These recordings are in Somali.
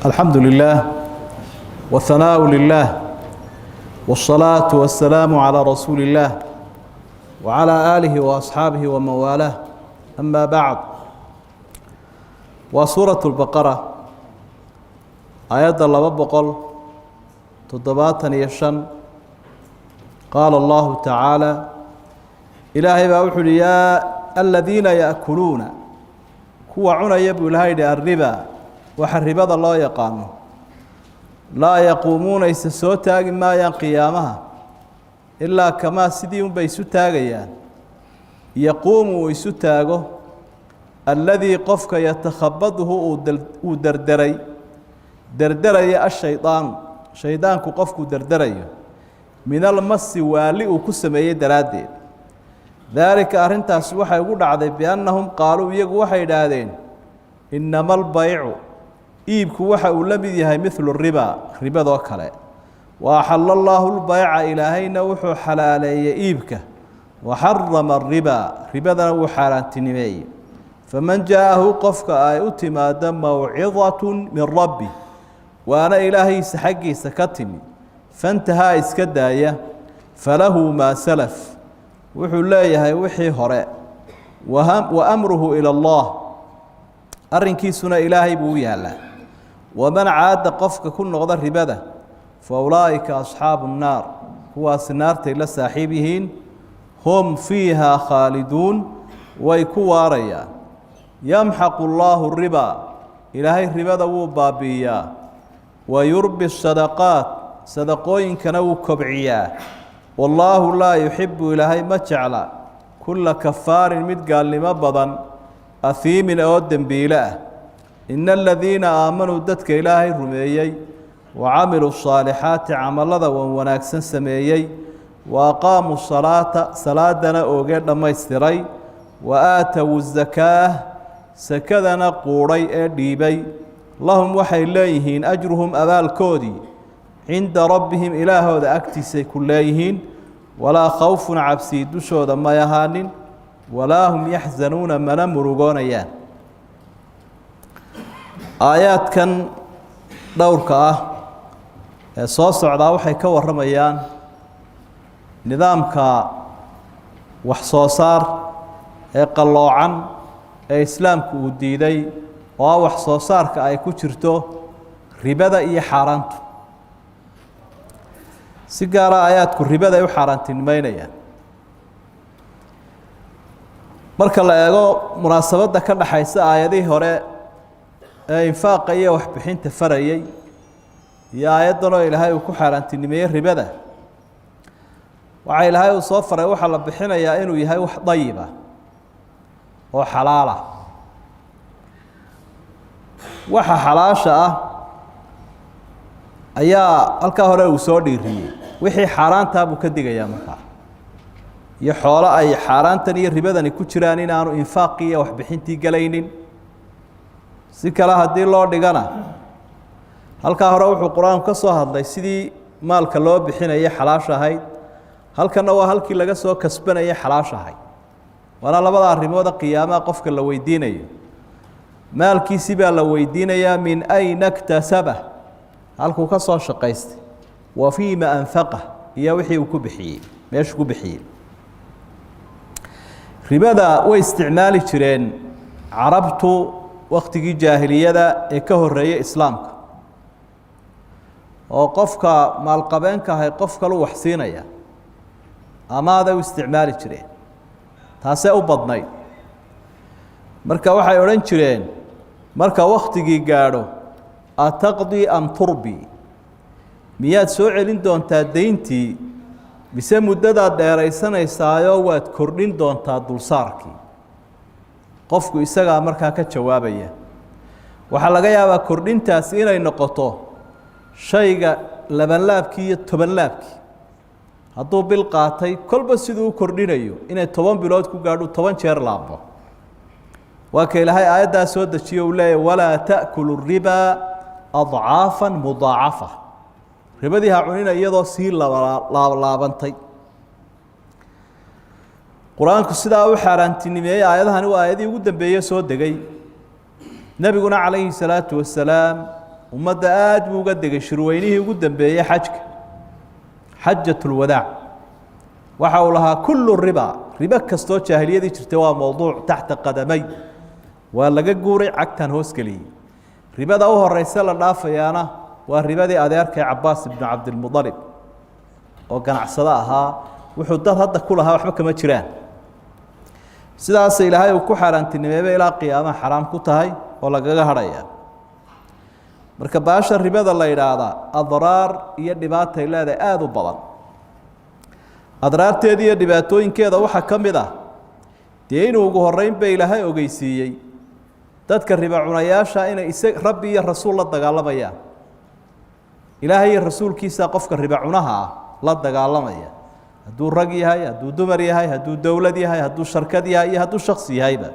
الحمد لله والثناء لله والصلاة والسلام على رسول الله وعلى آله وأصحابه ومن والاه أما بعد. وسورة البقرة آيات 275. قال الله تعالى: إلهي baa wuxu uhi: يا الذiina يأكuluuna, kuwa cunaya buu ilahay yihi, الربا, waxa ribada loo yaqaano, laa yaquumuuna, isa soo taagi maayaan qiyaamaha, ilaa kamaa, sidii unbay isu taagayaan, yaquumu, uu isu taago, alladii, qofka, yatakhabaduhu, uu derderay, derderaya, ashaydaanu, shaydaanku qofkuu derderayo, min almasi, waali uu ku sameeyey daraaddeed. Daalika, arrintaasi waxay ugu dhacday, biannahum qaaluu, iyagu waxay idhaahdeen, innama albaycu, iibku waxa uu la mid yahay, midlu riba, ribadoo kale. Wa axalla allaahu lbayca, ilaahayna wuxuu xalaaleeyey iibka, wa xarama ariba, ribadana wuu xaaraantinimeeyey. Faman jaa'ahu, qofka ay u timaado, mawcidatun min rabbi, waana ilaahiisa xaggiisa ka timi, fantahaa, iska daaya, falahu maa salaf, wuxuu leeyahay wixii hore, wa amruhu ila allah, arrinkiisuna ilaahay buu u yaallaa. Waman caada, qofka ku noqda ribada, fa ulaa'ika asxaabu nnaar, kuwaasi naartay la saaxiib yihiin, hum fiihaa khaaliduun, way ku waarayaan. Yamxaqu allaahu riba, ilaahay ribada wuu baabi'iyaa, wa yurbi sadaqaat, sadaqooyinkana wuu kobciyaa. Wallaahu laa yuxibu, ilaahay ma jecla, kulla kafaarin, mid gaalnimo badan, ahiimin, oo dembiile ah. Ina aladiina aamanuu, dadka ilaahay rumeeyey, wa camiluu saalixaati, camallada wan wanaagsan sameeyey, wa aqaamuu salaata, salaadana oogee dhammaystiray, wa aatowu zakaah, sakadana quudhay ee dhiibay, lahum, waxay leeyihiin, ajruhum, abaalkoodii, cinda rabbihim, ilaahooda agtiisay ku leeyihiin. Walaa khawfun, cabsii dushooda may ahaanin, walaa hum yaxzanuuna, mana murugoonayaan. Aayaadkan dhowrka ah ee soo socdaa waxay ka warramayaan nidaamka wax soo saar ee qalloocan ee islaamku uu diiday, oo ah wax soo saarka ay ku jirto ribada iyo xaaraantu. Si gaara aayaadku ribada ay u xaaraantinimeynayaan. Marka la eego munaasabadda ka dhaxaysa aayadihii hore ee infaaqa iyo waxbixinta farayey iyo aayaddan oo ilaahay uu ku xaaraantinimeeyey ribada, waxaa ilaahay uu soo faray waxaa la bixinayaa inuu yahay wax dayiba oo xalaala. Waxa xalaasha ah ayaa halkaa hore uu soo dhiiriyey, wixii xaaraantaa buu ka digayaa. Markaa iyo xoolo ay xaaraantan iyo ribadani ku jiraan inaanu infaaqii iyo waxbixintii gelaynin. Si kale haddii loo dhigana, halkaa hore wuxuu qur-aanku ka soo hadlay sidii maalka loo bixinayay xalaasha ahayd, halkanna waa halkii laga soo kasbanayay xalaasha ahayd. Waana labada arrimooda qiyaamaha qofka la weydiinayo. Maalkiisi baa la weydiinayaa, min ayna iktasaba, halkuu ka soo shaqaystay, wa fiima anfaqa, iyo wixii uu ku bixiyey, meeshuu ku bixiyey. Ribada way isticmaali jireen carabtu waktigii jaahiliyada ee ka horreeyay islaamka, oo qofka maalqabeenka ahay qof kalu wax siinaya amaaday u isticmaali jireen, taasee u badnayd. Marka waxay odhan jireen marka waktigii gaadho: ataqdii am turbi? Miyaad soo celin doontaa deyntii, mise muddadaad dheeraysanaysaayo waad kordhin doontaa dulsaarkii? Qofku isagaa markaa ka jawaabaya. Waxaa laga yaabaa kordhintaasi inay noqoto shayga labanlaabkii iyo tobanlaabkii. Hadduu bil qaatay, kolba siduu u kordhinayo inay 10 bilood ku gaadhu 10 jeer laabmo. Waa ka ilaahay aayaddaa soo dejiyo, uu leeyahy: walaa ta'kulu ribaa adcaafan mudaacafa. Ribadii ha cunina iyadoo sii laablaabantay. Qur-aanku sidaa u xaaraantinimeeyey. Aayadahani waa aayadihii ugu dambeeye soo degay. Nebiguna calayhi salaatu wasalaam Ummadda aada buu uga degay shirweynihii ugu dambeeyey xajka, xajat lwadaac. Waxa uu lahaa kullu riba, ribo kastoo jaahiliyadii jirtay waa mowduuc taxta qadamay, waa laga guuray, cagtan hoos geliyey. Ribada u horeyse la dhaafayaana waa ribadii adeerkay Cabaas ibnu Cabdilmualib oo ganacsado ahaa, wuxuu dad hadda ku lahaa waxba kama jiraan. Sidaas Ilaahay uu ku xaaraantinimeeyey, ilaa qiyaamaha xaraam ku tahay oo lagaga hadhaya. Marka baasha ribada la yidhaahdaa adraar iyo dhibaatay leedahay aada u badan. Adraarteeda iyo dhibaatooyinkeeda waxaa ka mid ah dee inuu ugu horreyn ba Ilaahay ogeysiiyey dadka riba cunayaasha inay isa Rabbi iyo rasuul la dagaalamayaan. Ilaahay iyo rasuulkiisa qofka riba cunaha ah la dagaalamaya, hadduu rag yahay, hadduu dumar yahay, hadduu dowlad yahay, hadduu sharkad yahay iyo hadduu shaksi yahayba.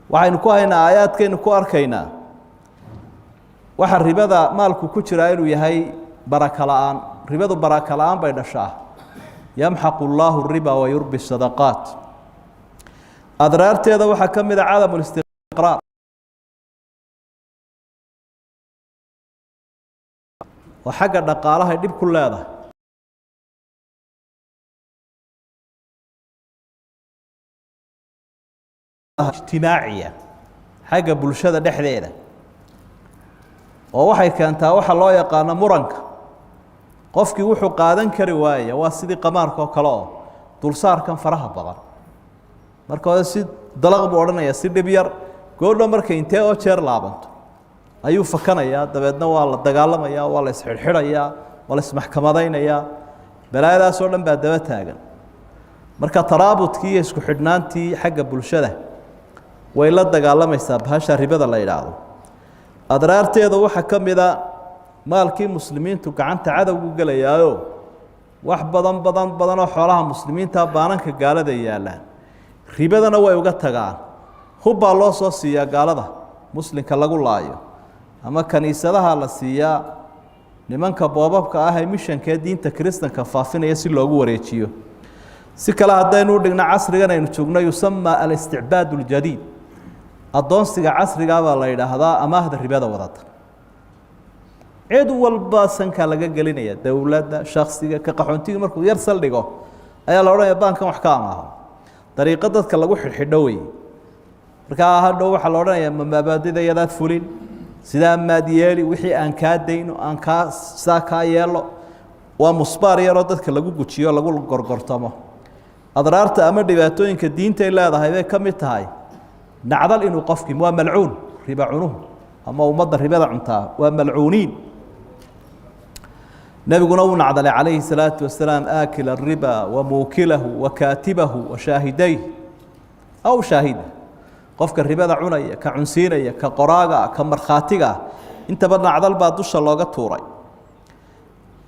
Waxaynu ku haynaa aayaadkaynu ku arkaynaa waxa ribada maalku ku jiraa inuu yahay baraka la'aan. Ribadu baraka la'aan bay dhashaa. Yamxaqu llaahu riba wa yurbi sadaqaat. Adraarteeda waxaa ka mid a cadamu listiqraar oo xagga dhaqaalahay dhib ku leedahay ijtimaaciya, xagga bulshada dhexdeeda, oo waxay keentaa waxa loo yaqaano muranka. Qofkii wuxuu qaadan kari waaya, waa sidii qamaarka oo kale oo dulsaarkan faraha badan. Marka hore si dalaq buu odhanaya, si dhib yar, goordho markay intee oo jeer laabanto ayuu fakanayaa. Dabeedna waa la dagaalamayaa, waa la isxidhxidhayaa, waa la ismaxkamadaynayaa, balaayadaas oo dhan baa daba taagan. Marka taraabudkii iyo isku xidhnaantii xagga bulshada way la dagaalamaysaa bahasha ribada la yidhaahdo. Adraarteeda waxaa ka mid a maalkii muslimiintu gacanta cadowgu gelayaayo. Wax badan badan badan oo xoolaha muslimiinta baananka gaalada yaallaan, ribadana way uga tagaan. Hubbaa loo soo siiyaa gaalada muslimka lagu laayo, ama kaniisadaha la siiyaa nimanka boobabka ah ee mishankee diinta kiristanka faafinaya si loogu wareejiyo. Si kale haddaynu u dhigno, casrigan aynu joogno yusama alisticbaad اljadiid, addoonsiga casrigaa baa la yidhaahdaa amaahda ribada wadata. Cid walba sankaa laga gelinaya, dowladda, shaksiga, ka qaxoontiga markuu yar saldhigo ayaa la odhanaya baankan wax ka amaaho. Dariiqo dadka lagu xidhxidho wey. Markaa hadhow waxaa la odhanayaa, ma mabaadida yadaad fulin, sidaa maad yeeli, wixii aan kaa dayno, aan kaa sidaa kaa yeelo. Waa musbaar yaroo dadka lagu gujiyo, lagu gorgortamo. Adraarta ama dhibaatooyinka diintay leedahay bay ka mid tahay nacdal, inuu qofkii waa malcuun. Riba cunuhu ama ummadda ribada cuntaa waa malcuuniin. Nebiguna wuu nacdalay calayhi salaatu wasalaam aakila ariba wa muukilahu wa kaatibahu wa shaahidayh aw shaahida. Qofka ribada cunaya, ka cunsiinaya, ka qoraaga, ka markhaatiga, intaba nacdal baa dusha looga tuuray.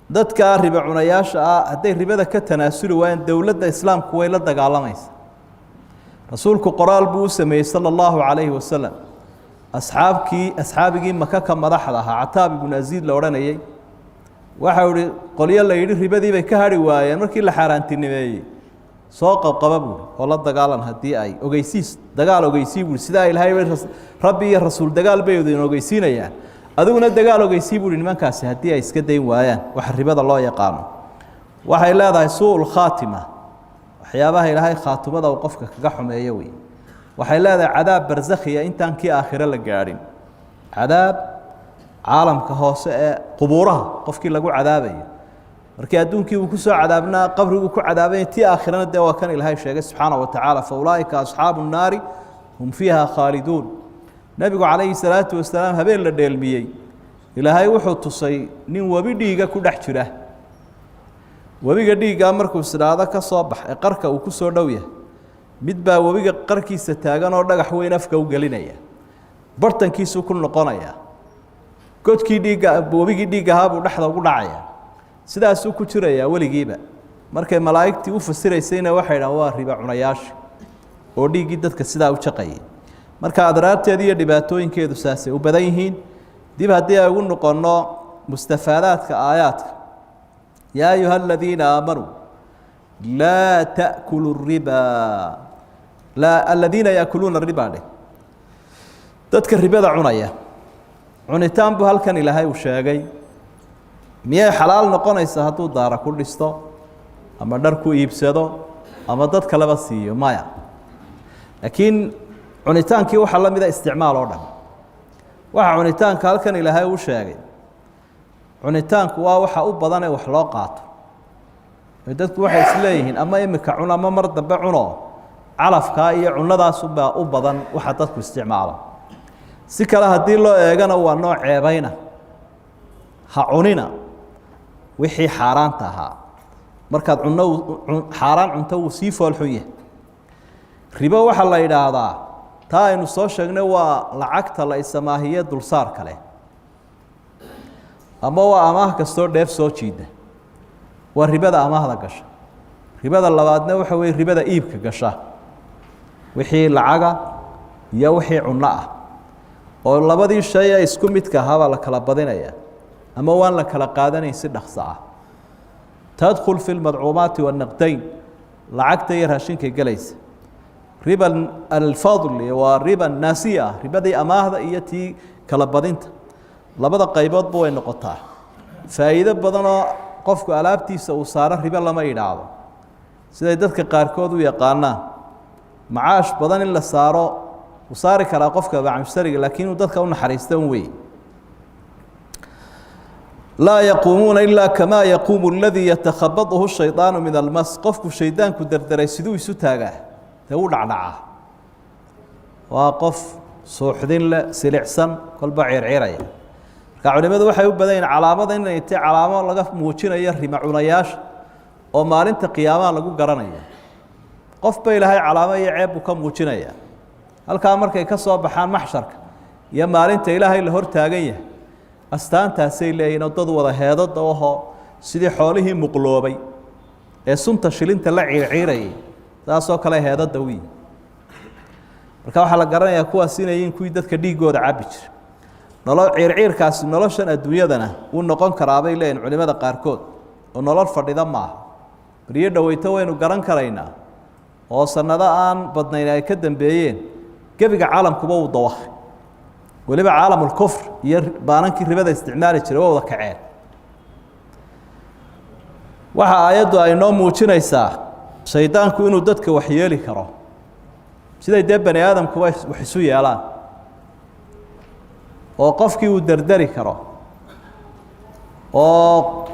Dadkaa riba cunayaasha ah hadday ribada ka tanaasuli waayeen, dowladda islaamku way la dagaalamaysa. Rasuulku qoraal buu u sameeyey sala allahu calayhi wasalam asxaabkii, asxaabigii Maka ka madaxda ahaa, Cataab ibnu Asiid la odhanayay. Waxau ihi, qolyo la yidhi ribadii bay ka hadhi waayeen markii la xaaraantinimeeyey, soo qabqaba buui oo la dagaalan. Haddii ay ogeysiis dagaal ogeysii buui, sidaa Ilaahay Rabbi iyo rasuul dagaal bay idin ogeysiinayaan, adiguna dagaal ogeysii buuhi nimankaasi haddii ay iska dayn waayaan waxa ribada loo yaqaano. Waxay leedahay suu lkhaatima, waxyaabaha Ilaahay khaatimada uu qofka kaga xumeeyo wey. Waxay leedahay cadaab barsakhiya intaan kii aakhiro la gaadhin, cadaab caalamka hoose ee qubuuraha qofkii lagu cadaabayo. Markii adduunkii uu ku soo cadaabnaa, qabriguu ku cadaabanya, tii aakhirana dee waa kan Ilaahay sheegay subxaana wa tacaala, fa ulaa'ika asxaabu nnaari hum fiiha khaaliduun. Nebigu calayhi salaatu wasalaam habeen la dheelmiyey Ilaahay wuxuu tusay nin webi dhiiga ku dhex jira. Webiga dhiiggaa markuu sidhaado ka soo bax ee qarka uu ku soo dhow yahay, mid baa webiga qarkiisa taagan oo dhagax weyn afka u gelinaya, bartankiisuu ku noqonaya godkii dhiigga, webigii dhiig ahaa buu dhexda ugu dhacaya, sidaasuu ku jirayaa weligiiba. Markay malaa'igtii u fasiraysayna waxay dhahan waa riba cunayaasha oo dhiiggii dadka sidaa u jaqayay. Marka adraarteedu iyo dhibaatooyinkeedu saasay u badan yihiin. Dib haddii ay ugu noqonno mustafaadaadka aayaadka, yaa ayuha aladiina aamanuu laa ta'kulu riba, laa aladiina yaakuluuna riba dheh, dadka ribada cunaya. Cunitaan buu halkan Ilaahay uu sheegay. Miyay xalaal noqonaysaa hadduu daara ku dhisto ama dhar ku iibsado ama dad kaleba siiyo? Maya. Laakiin cunitaankii waxaa la mida isticmaal oo dhan. Waxa cunitaanka halkan Ilaahay uu sheegay, cunitaanku waa waxa u badan ee wax loo qaato. Dadku waxay isleeyihiin ama imika cun ama mar dambe cuno, calafkaa iyo cunadaasubaa u badan waxa dadku isticmaalo. Si kale haddii loo eegana, waa nooc ceebayna. Ha cunina wixii xaaraanta ahaa. Markaad cunno xaaraan cunto, wuu sii foolxun yahay. Ribo waxaa la yidhaahdaa taa aynu soo sheegnay, waa lacagta la isamaahiye dulsaar kale, ama waa amaah kastoo dheef soo jiida, waa ribada amaahda gasha. Ribada labaadna waxa weeye ribada iibka gasha, wixii lacaga iyo wixii cunno ah oo labadii shay ee isku midka ahaabaa la kala badinaya ama waan la kala qaadanayn si dhaqso ah. Tadkhul fi lmadcuumaati waannaqdayn, lacagta iyo raashinkay gelaysa. Riba alfadli waa riba naasiya, ribadii amaahda iyo tii kala badinta, labada qayboodba way noqotaa. Faa'iido badanoo qofku alaabtiisa uu saaro ribo lama idhaahdo, siday dadka qaarkood u yaqaanaan. Macaash badan in la saaro uu saari karaa qofka bacmushtariga, laakiin inuu dadka u naxariista un wey. Laa yaquumuuna ilaa kamaa yaquumu aladii yatakhabadhu shaydaanu min almas. Qofku shaydaanku derderay siduu isu taagaa? Dee u dhacdhacaa. Waa qof suuxdin leh, silicsan, kolba circiraya. Marka culimadu waxay u badan yihin calaamada inay tahy calaamo laga muujinayo rima cunayaasha oo maalinta qiyaamaha lagu garanayo. Qof ba Ilaahay calaamo iyo ceeb buu ka muujinaya. Halkaa markay ka soo baxaan maxsharka iyo maalinta Ilaahay la hor taagan yahay, astaantaasay leeyihin oo dad wada heedada ahoo sidii xoolihii muqloobay ee sunta shilinta la ciirciirayay, saasoo kale heedada u yihi. Marka waxaa la garanayaa kuwaas inay yihiin kuwii dadka dhiiggooda cabbi jira. Nolo ciirciirkaasi noloshan adduunyadana wuu noqon karaabay leeyihin culimada qaarkood, oo nolol fadhida maaha. Baryo dhoweyto waynu garan karaynaa oo sanado aan badnayn ay ka dambeeyeen, gebiga caalamkuba wuu dawakhay. Weliba caalamulkufr iyo baanankii ribada isticmaali jiray waa wada kaceen. Waxa aayaddu ay noo muujinaysaa shaydaanku inuu dadka waxyeeli karo, siday dee bani aadamkuba wax isu yeelaan, oo qofkii uu derderi karo oo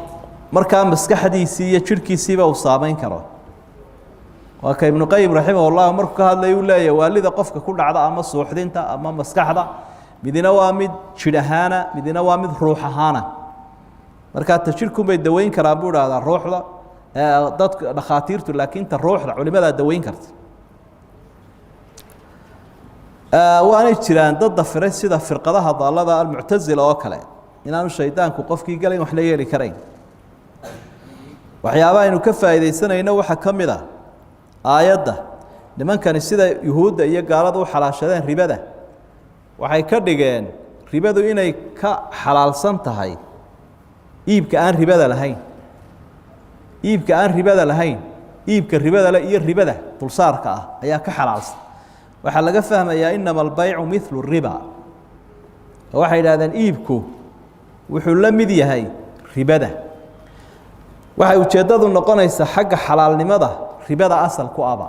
markaa maskaxdiisii iyo jidhkiisiiba uu saameyn karo. Waa ka Ibnu Qayim raximah llah markuu ka hadlay uu leeyahy, waalida qofka ku dhacda ama suuxdinta ama maskaxda, midina waa mid jidh ahaana, midina waa mid ruux ahaana. Markaa ta jidhkunbay daweyn karaan buu ihahdaa ruuxda dadka dhakhaatiirtu, laakiin ta ruuxda culimadaa daweyn karta. Waanay jiraan dad dafiray, sida firqadaha daallada almuctasila oo kale, inaanu shaydaanku qofkii galayn waxna yeeli karayn. Waxyaaba aynu ka faa'iidaysanayno waxaa ka mid a aayadda, nimankani sida yuhuudda iyo gaalada u xalaashadeen ribada, waxay ka dhigeen ribadu inay ka xalaalsan tahay iibka aan ribada lahayn. Iibka aan ribada lahayn, iibka ribada le iyo ribada dulsaarka ah ayaa ka xalaalsan. Waxaa laga fahmayaa inama albaycu milu riba. Waxay yidhahdeen iibku wuxuu la mid yahay ribada. Waxay ujeeddadu noqonaysaa xagga xalaalnimada ribada asal ku aba,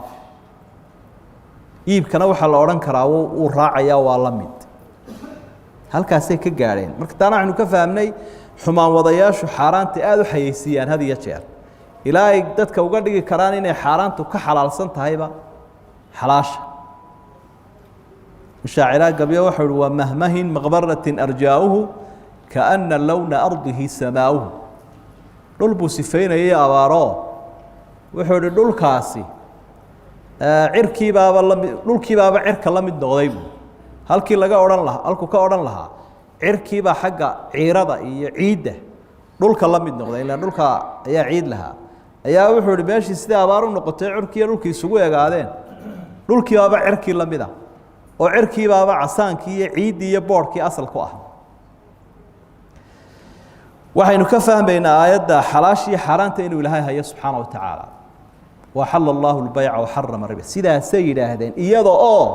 iibkana waxaa la odhan karaa wuu raacayaa, waa la mid. Halkaasay ka gaadheen. Marka taana waxaynu ka fahmnay xumaan wadayaashu xaaraanta aada u xayeysiiyaan had iyo jeer, ilaa ay dadka uga dhigi karaan inay xaaraantu ka xalaalsan tahayba xalaasha. Mushaaciraa gabyo waxau uhi: waa mahmahin maqbaratin arjaauhu kaana lowna ardihi samaauhu. Dhul buu sifaynayay abaaroo, wuxuu ihi dhulkaasi cirkiibaaba lami, dhulkiibaaba cirka la mid noqday buu. Halkii laga odhan lahaa, halkuu ka odhan lahaa cirkiibaa xagga ciirada iyo ciidda dhulka la mid noqday, ilaan dhulka ayaa ciid lahaa, ayaa wuxuu ihi meeshii sidai abaar u noqotay cirkiiyo dhulkii isugu egaadeen, dhulkiibaaba cirkii la mid ah, oo cirkiibaaba casaankii iyo ciiddii iyo boodhkii asal ku ah. Waxaynu ka fahmaynaa aayadda xalaashii xaaraanta inuu Ilaahay hayo subxaana wa tacaala. Waxala allahu lbayca waxarama riba, sidaasay yidhaahdeen, iyada oo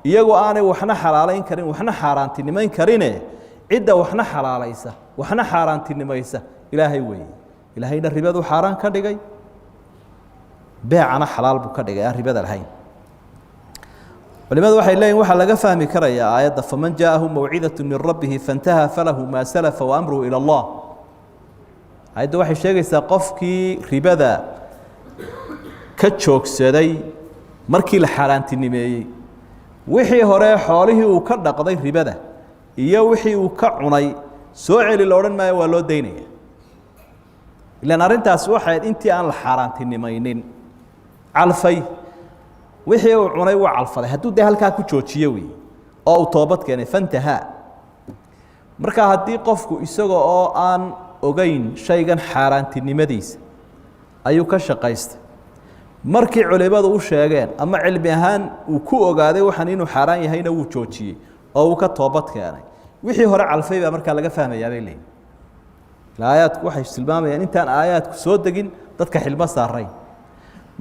iyagu aanay waxna xalaalayn karin waxna xaaraantinimayn karine. Cidda waxna xalaalaysa waxna xaaraantinimaysa ilaahay weeye. Ilaahayna ribadu xaaraan ka dhigay, beecana xalaal buu ka dhigay aan ribada lahayn. Culimadu waxay leeyihin waxaa laga fahmi karayaa aayadda faman jaaءahu mawcidaة min rabbihi faاntaha falahu maa salafa waamruhu ilى اllah. Aayadda waxay sheegaysaa qofkii ribada ka joogsaday markii la xaaraantinimeeyey, wixii hore xoolihii uu ka dhaqday ribada iyo wixii uu ka cunay soo celi la odhan maayo, waa loo daynaya. Ilaan arrintaasi waxay intii aan la xaaraantinimaynin calfay, wixii uu cunay wuu calfaday, hadduu dee halkaa ku joojiyo wey oo uu toobad keenay fantahaa. Marka haddii qofku isaga oo aan ogeyn shaygan xaaraantinimadiisa ayuu ka shaqaystay, markii culimadu u sheegeen ama cilmi ahaan uu ku ogaaday waxaan inuu xaaraan yahayna wuu joojiyey oo uu ka toobad keenay, wixii hore calfay baa markaa laga fahmayaa bay leeyihin. Aayaadku waxay tilmaamayaan intaan aayaadku soo degin dadka xilmo saarayn.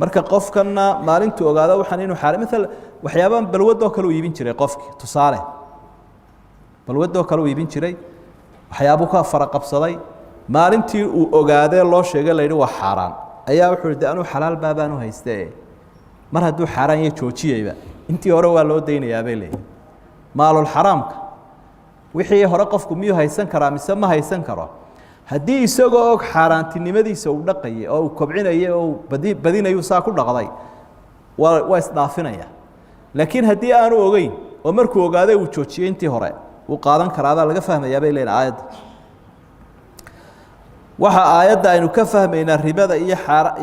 Marka qofkanna maalintuu ogaado waxaan inuu xaaraan, maala waxyaabahan balwadoo kale uu iibin jiray qofkii, tusaale balwadoo kale uu iibin jiray, waxyaabuu ka faraqabsaday, maalintii uu ogaadee loo sheegay la yidhi waa xaaraan, ayaa wuxuu de anuu xalaal baabaan u hayste, mar hadduu xaaraan ya joojiyeyba, intii hore waa loo daynayaa bay leeyihin. Maalulxaraamka wixii hore qofku miyuu haysan karaa mise ma haysan karo? Haddii isagoo og xaaraantinimadiisa uu dhaqayay oo uu kobcinayay oo uu badi badinayu saa ku dhaqday, waa isdhaafinaya. Laakiin haddii aanu ogeyn oo markuu ogaaday uu joojiyey, intii hore wuu qaadan karaabaa laga fahmayaa bay leeyihin aayadda. Waxaa aayadda aynu ka fahmaynaa ribada iyo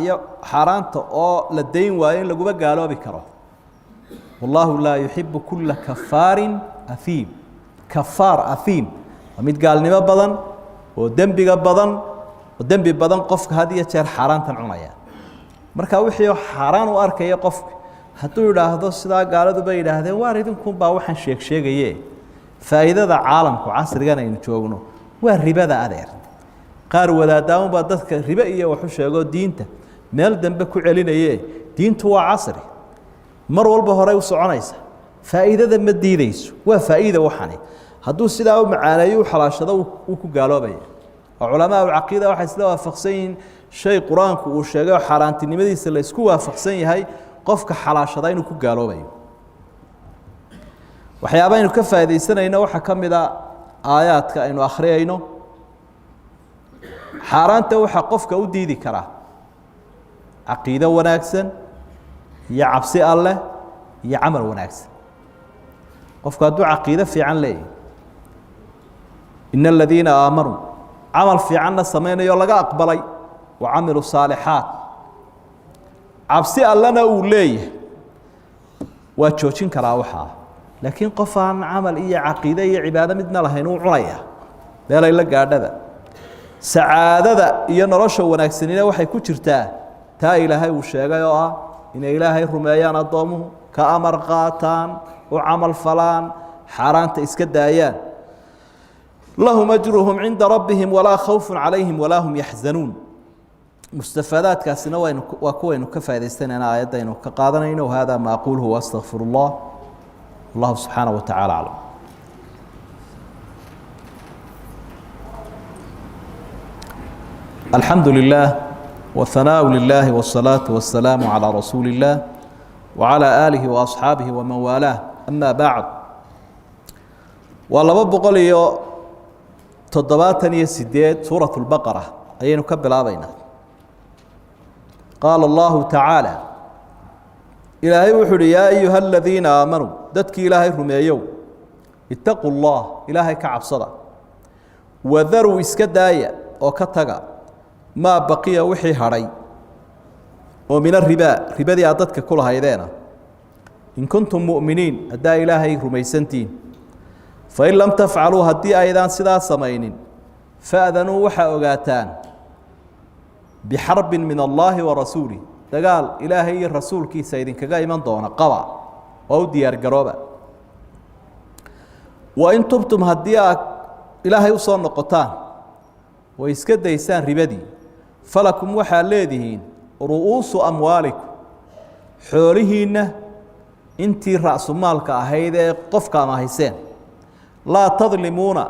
iyo xaaraanta oo la dayn waayo in laguma gaaloobi karo. Wallaahu laa yuxibu kula kafaarin ahiim. Kafaar ahiim waa mid gaalnimo badan oo dembiga badan oo dembi badan qofka had iyo jeer xaaraantan cunaya. Marka wixii xaaraan u arkaya qofka hadduu idhaahdo sidaa gaaladu bay yidhaahdeen, waar idinkunbaa waxaan sheeg sheegaye, faa'iidada caalamku casrigan aynu joogno waa ribada adeer. Qaar wadaadaanbaa dadka ribe iyo waxu sheego diinta meel dambe ku celinaye. Diintu waa casri, mar walba horey u soconaysa, faa'iidada ma diideyso, waa faa'iida waxani. Hadduu sidaa u macaaneeyo u xalaashado wuu ku gaaloobaya. Oo culamaa ulcaqiida waxay isla waafaqsan yihiin shay qur-aanku uu sheegay oo xaaraantinimadiisa la isku waafaqsan yahay, qofka xalaashada inuu ku gaaloobayo. Waxyaaba aynu ka faaidaysanayno waxaa ka mid a aayaadka aynu akhriyayno. Xaaraanta waxaa qofka u diidi karaa caqiido wanaagsan iyo cabsi alleh iyo camal wanaagsan. Qofku hadduu caqiido fiican leeyahy, ina aladiina aamanuu, camal fiicanna samaynayo laga aqbalay, wa camiluu saalixaat, cabsi allena uu leeyahay, waa joojin karaa waxaa. Laakiin qof aan camal iyo caqiide iyo cibaado midna lahayn uu cunaya meelay la gaadhaba. Sacaadada iyo nolosha wanaagsanina waxay ku jirtaa taa ilaahay uu sheegay oo ah inay ilaahay rumeeyaan addoomuhu, ka amar qaataan, u camal falaan, xaaraanta iska daayaan. Lahum ajruhum cinda rabbihim walaa khawfun calayhim walaa hum yaxzanuun. Mustafaadaadkaasina waynu waa kuwaynu ka faa'idaystanayna aayaddaynu ka qaadanayno. Hada ma aquluhu waastaqfir اllah. Wallahu subxaanaه wa tacala aclam. Alxamdu lilah whanaaءu lilahi wالsalaaةu waالsalaamu calىa rasuuli اllah wعalى aalihi وaصxaabihi waman waalaah, ama bacd. Waa 278 suuraة اlbaqara ayaynu ka bilaabaynaa. Qaala allahu tacaala, ilaahay wuxuu uhi: yaa ayuha aladiina aamanuu, dadkii ilaahay rumeeyow, itaquu llah, ilaahay ka cabsada, wadaruu, iska daaya oo ka taga, maa baqiya, wixii hadhay oo min aribaa, ribadii aad dadka ku lahaydeena, in kuntum mu'miniin, haddaa ilaahay rumaysantihiin. Fain lam tafcaluu, haddii aydaan sidaa samaynin, fa'danuu, waxaa ogaataan, bixarbin min allaahi wa rasuulih, dagaal ilaahay iyo rasuulkiisa idinkaga iman doona qaba oo u diyaar garooba. Wain tubtum, haddii aad ilaahay u soo noqotaan oo iska daysaan ribadii, falakum, waxaad leedihiin, ru'uusu amwaalikum, xoolihiinna intii ra'sumaalka ahayd ee qofka ama hayseen, laa tadlimuuna,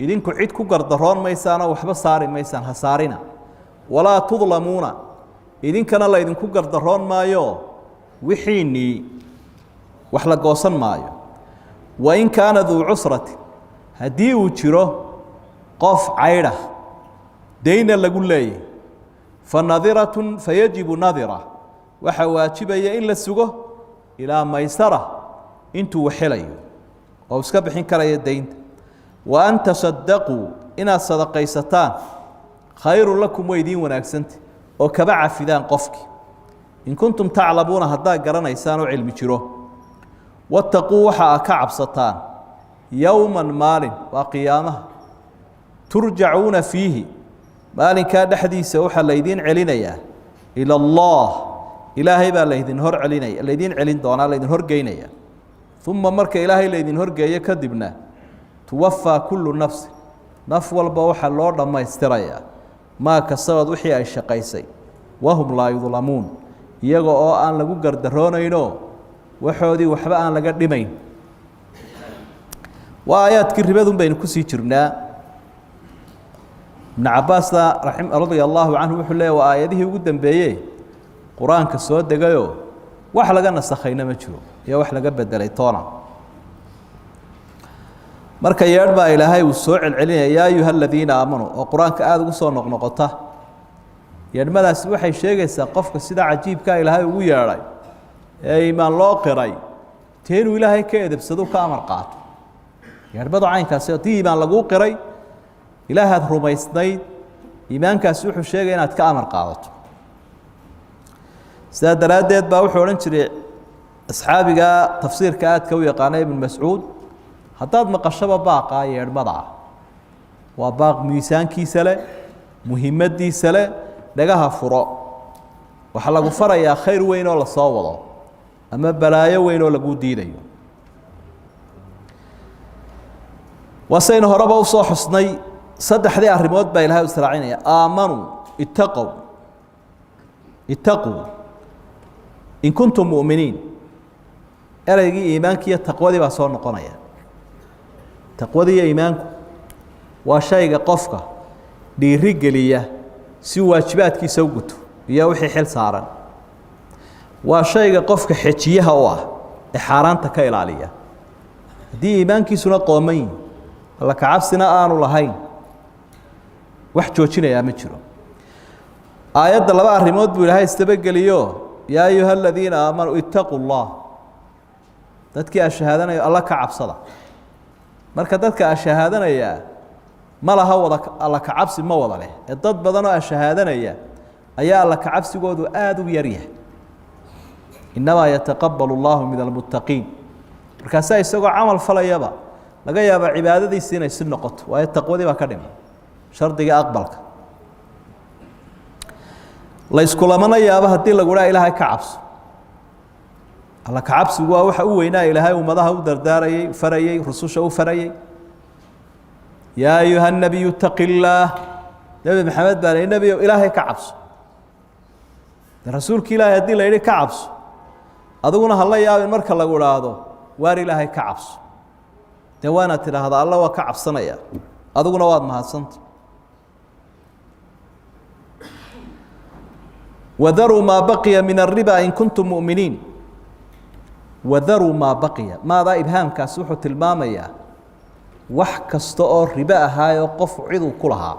Idinku cid ku gardaroon maysaanoo waxba saari maysaan, ha saarina. Walaa tudlamuuna, idinkana laydinku gardaroon maayo, wixiinnii wax la goosan maayo. Wain kaana duu cusratin, haddii uu jiro qof caydha dayna lagu leeyahy, fa nadiratun, fayajibu nadira, waxaa waajibaya in la sugo ilaa maysara, intuu waxelayo oo iska bixin karaya daynta. Wa an tasadaquu, inaad sadaqaysataan, khayrun lakum, way idiin wanaagsanta oo kaba cafidaan qofkii, in kuntum taclamuuna, haddaad garanaysaan oo cilmi jiro. Wattaquu, waxa a ka cabsataan, yowman, maalin, waa qiyaamaha, turjacuuna fiihi, maalinkaa dhexdiisa waxaa laydiin celinayaa, ila allah, ilaahay baa laydin hor celinaya, laydin celin doonaa, laydin horgeynaya. Uma marka ilaahay laydin horgeeyo kadibna, tuwafaa kullu nafsin, naf walba waxaa loo dhammaystirayaa, maa kasabad, wixii ay shaqaysay, wahum laa yudlamuun, iyaga oo aan lagu gardaroonayno, waxoodii waxba aan laga dhimayn. Waa aayaadkii ribadun baynu kusii jirnaa. Ibnu cabaasna radia allaahu canhu wuxuu leeya waa aayadihii ugu dambeeye qur-aanka soo degayoo wax laga nasakhayna ma jiro iyo wax laga bedelay toona. Marka yeedh baa ilaahay uu soo celcelinaya, yaa ayuha aladiina aamanuu, oo qur-aanka aada ugu soo noqnoqota. Yeedhmadaasi waxay sheegaysaa qofka sida cajiibkaa ilaahay ugu yeedhay ee iimaan loo qiray tee inuu ilaahay ka edebsado, ka amar qaato. Yeedhmadu caynkaasi, haddii iimaan laguu qiray, ilaahaad rumaysnayd, iimaankaasi wuxuu sheegaya inaad ka amar qaadato. Sidaa daraaddeed baa wuxuu odhan jiray asxaabiga tafsiirka aadka u yaqaana, Ibnu Mascuud: haddaad maqashaba baaqaa yeedhmada ah, waa baaq miisaankiisa leh, muhimaddiisa leh, dhagaha furo. Waxaa lagu farayaa khayr weyn oo lasoo wado ama balaayo weyn oo lagu diidayo. Waasaynu horeba usoo xusnay, saddexdii arrimood baa ilahay u israacinaya: aamanuu, itaqow, itaquu in kuntum mu'miniin. Ereygii iimaanki iyo taqwadii baa soo noqonaya. Taqwadii iyo iimaanku waa shayga qofka dhiiri geliya si waajibaadkiisa u guto iyo wixii xil saaran, waa shayga qofka xejiyaha u ah ee xaaraanta ka ilaaliya. Haddii iimaankiisuna qooman yihi, alla kacabsina aanu lahayn, wax joojinayaa ma jiro. Aayadda laba arrimood buu ilaahay isdabageliyo: yaa ayuha aladiina aamanuu itaquu llah, dadkii ashahaadanayo alla ka cabsada. Marka dadka ashahaadanayaa ma laha wada alla kacabsi, ma wada leh, ee dad badan oo ashahaadanaya ayaa alla kacabsigoodu aada u yaryahay. Innamaa yataqabalu allahu min almuttaqiin. Markaasaa isagoo camal falayaba laga yaabaa cibaadadiisi inay si noqoto, waayo taqwadii baa ka dhiman, shardiga aqbalka. La iskulamana yaabo haddii lagu dhaha ilaahay ka cabso. Alla kacabsigu waa waxa u weynaa ilaahay ummadaha u dardaarayey, farayey, rususha u farayey. Yaa ayuha nabiyu itaqi illaah, Nebi Maxamed baa la nebiyow ilaahay ka cabso. De rasuulki ilaahay haddii la yidhi ka cabso, adiguna hala yaabin marka lagu idhaahdo waar ilaahay ka cabso. Dee waanaad tidhaahdaa alla waa ka cabsanaya, adiguna waad mahadsanta. Wadaruu maa baqiya min ariba in kuntum mu'miniin. Wadaruu maa baqiya, maadaa ibhaamkaasi wuxuu tilmaamayaa wax kasta oo ribo ahaayoo qof ciduu ku lahaa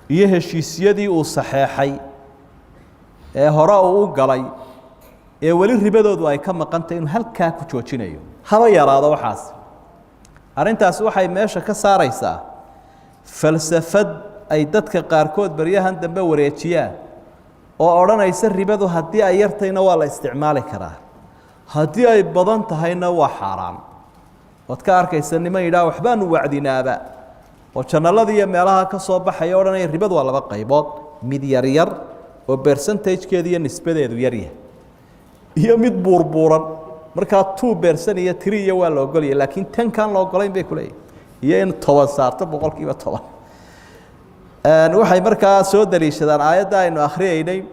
iyo heshiisyadii uu saxeexay ee hore uu u galay ee weli ribadoodu ay ka maqantay, inuu halkaa ku joojinayo, haba yaraado waxaas. Arrintaasi waxay meesha ka saaraysaa falsafad ay dadka qaarkood baryahan dambe wareejiyaan oo odhanaysa ribadu haddii ay yartayna waa la isticmaali karaa, haddii ay badan tahayna waa xaaraan. Waad ka arkaysa niman yidhaha waxbaanu wacdinaaba oo janalada iyo meelaha ka soo baxaya odhanaya ribadu waa laba qaybood, mid yaryar oo percentagekeedu iyo nisbadeedu yaryahay iyo mid buurbuuran. Markaa 2% iyo 3 iyo waa la ogolaya, laakiin 10-kaan la ogolayn bay kuleeyihin, iyo in 10 saarto 10%. Waxay markaa soo daliishadaan aayadda aynu akhriyeynay,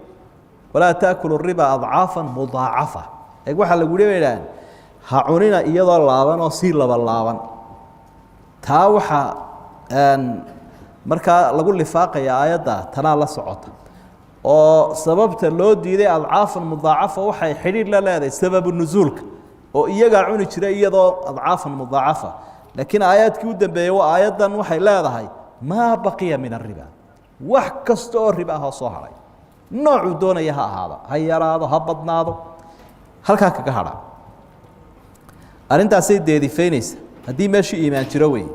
walaa taakulu riba adcaafa mudaacafa. Eeg, waxaa lagu yihi bay idhaaheen ha cunina iyadoo laaban oo sii laba laaban. Taa waxaa Markaa lagu lifaaqaya aayadda tanaa la socota, oo sababta loo diiday adcaafan mudaacafa waxay xidhiidh la leedahay sababu nusuulka, oo iyagaa cuni jiray iyadoo adcaafan mudaacafa. Laakiin aayaadkii u dambeeyey waa aayaddan, waxay leedahay maa baqiya min ariba, wax kasta oo riba ahoo soo hadhay, noocuu doonaya ha ahaado, ha yaraado, ha badnaado, halkaa kaga hadha. Arrintaasay deedifeynaysa haddii meeshii iimaan jiro wey.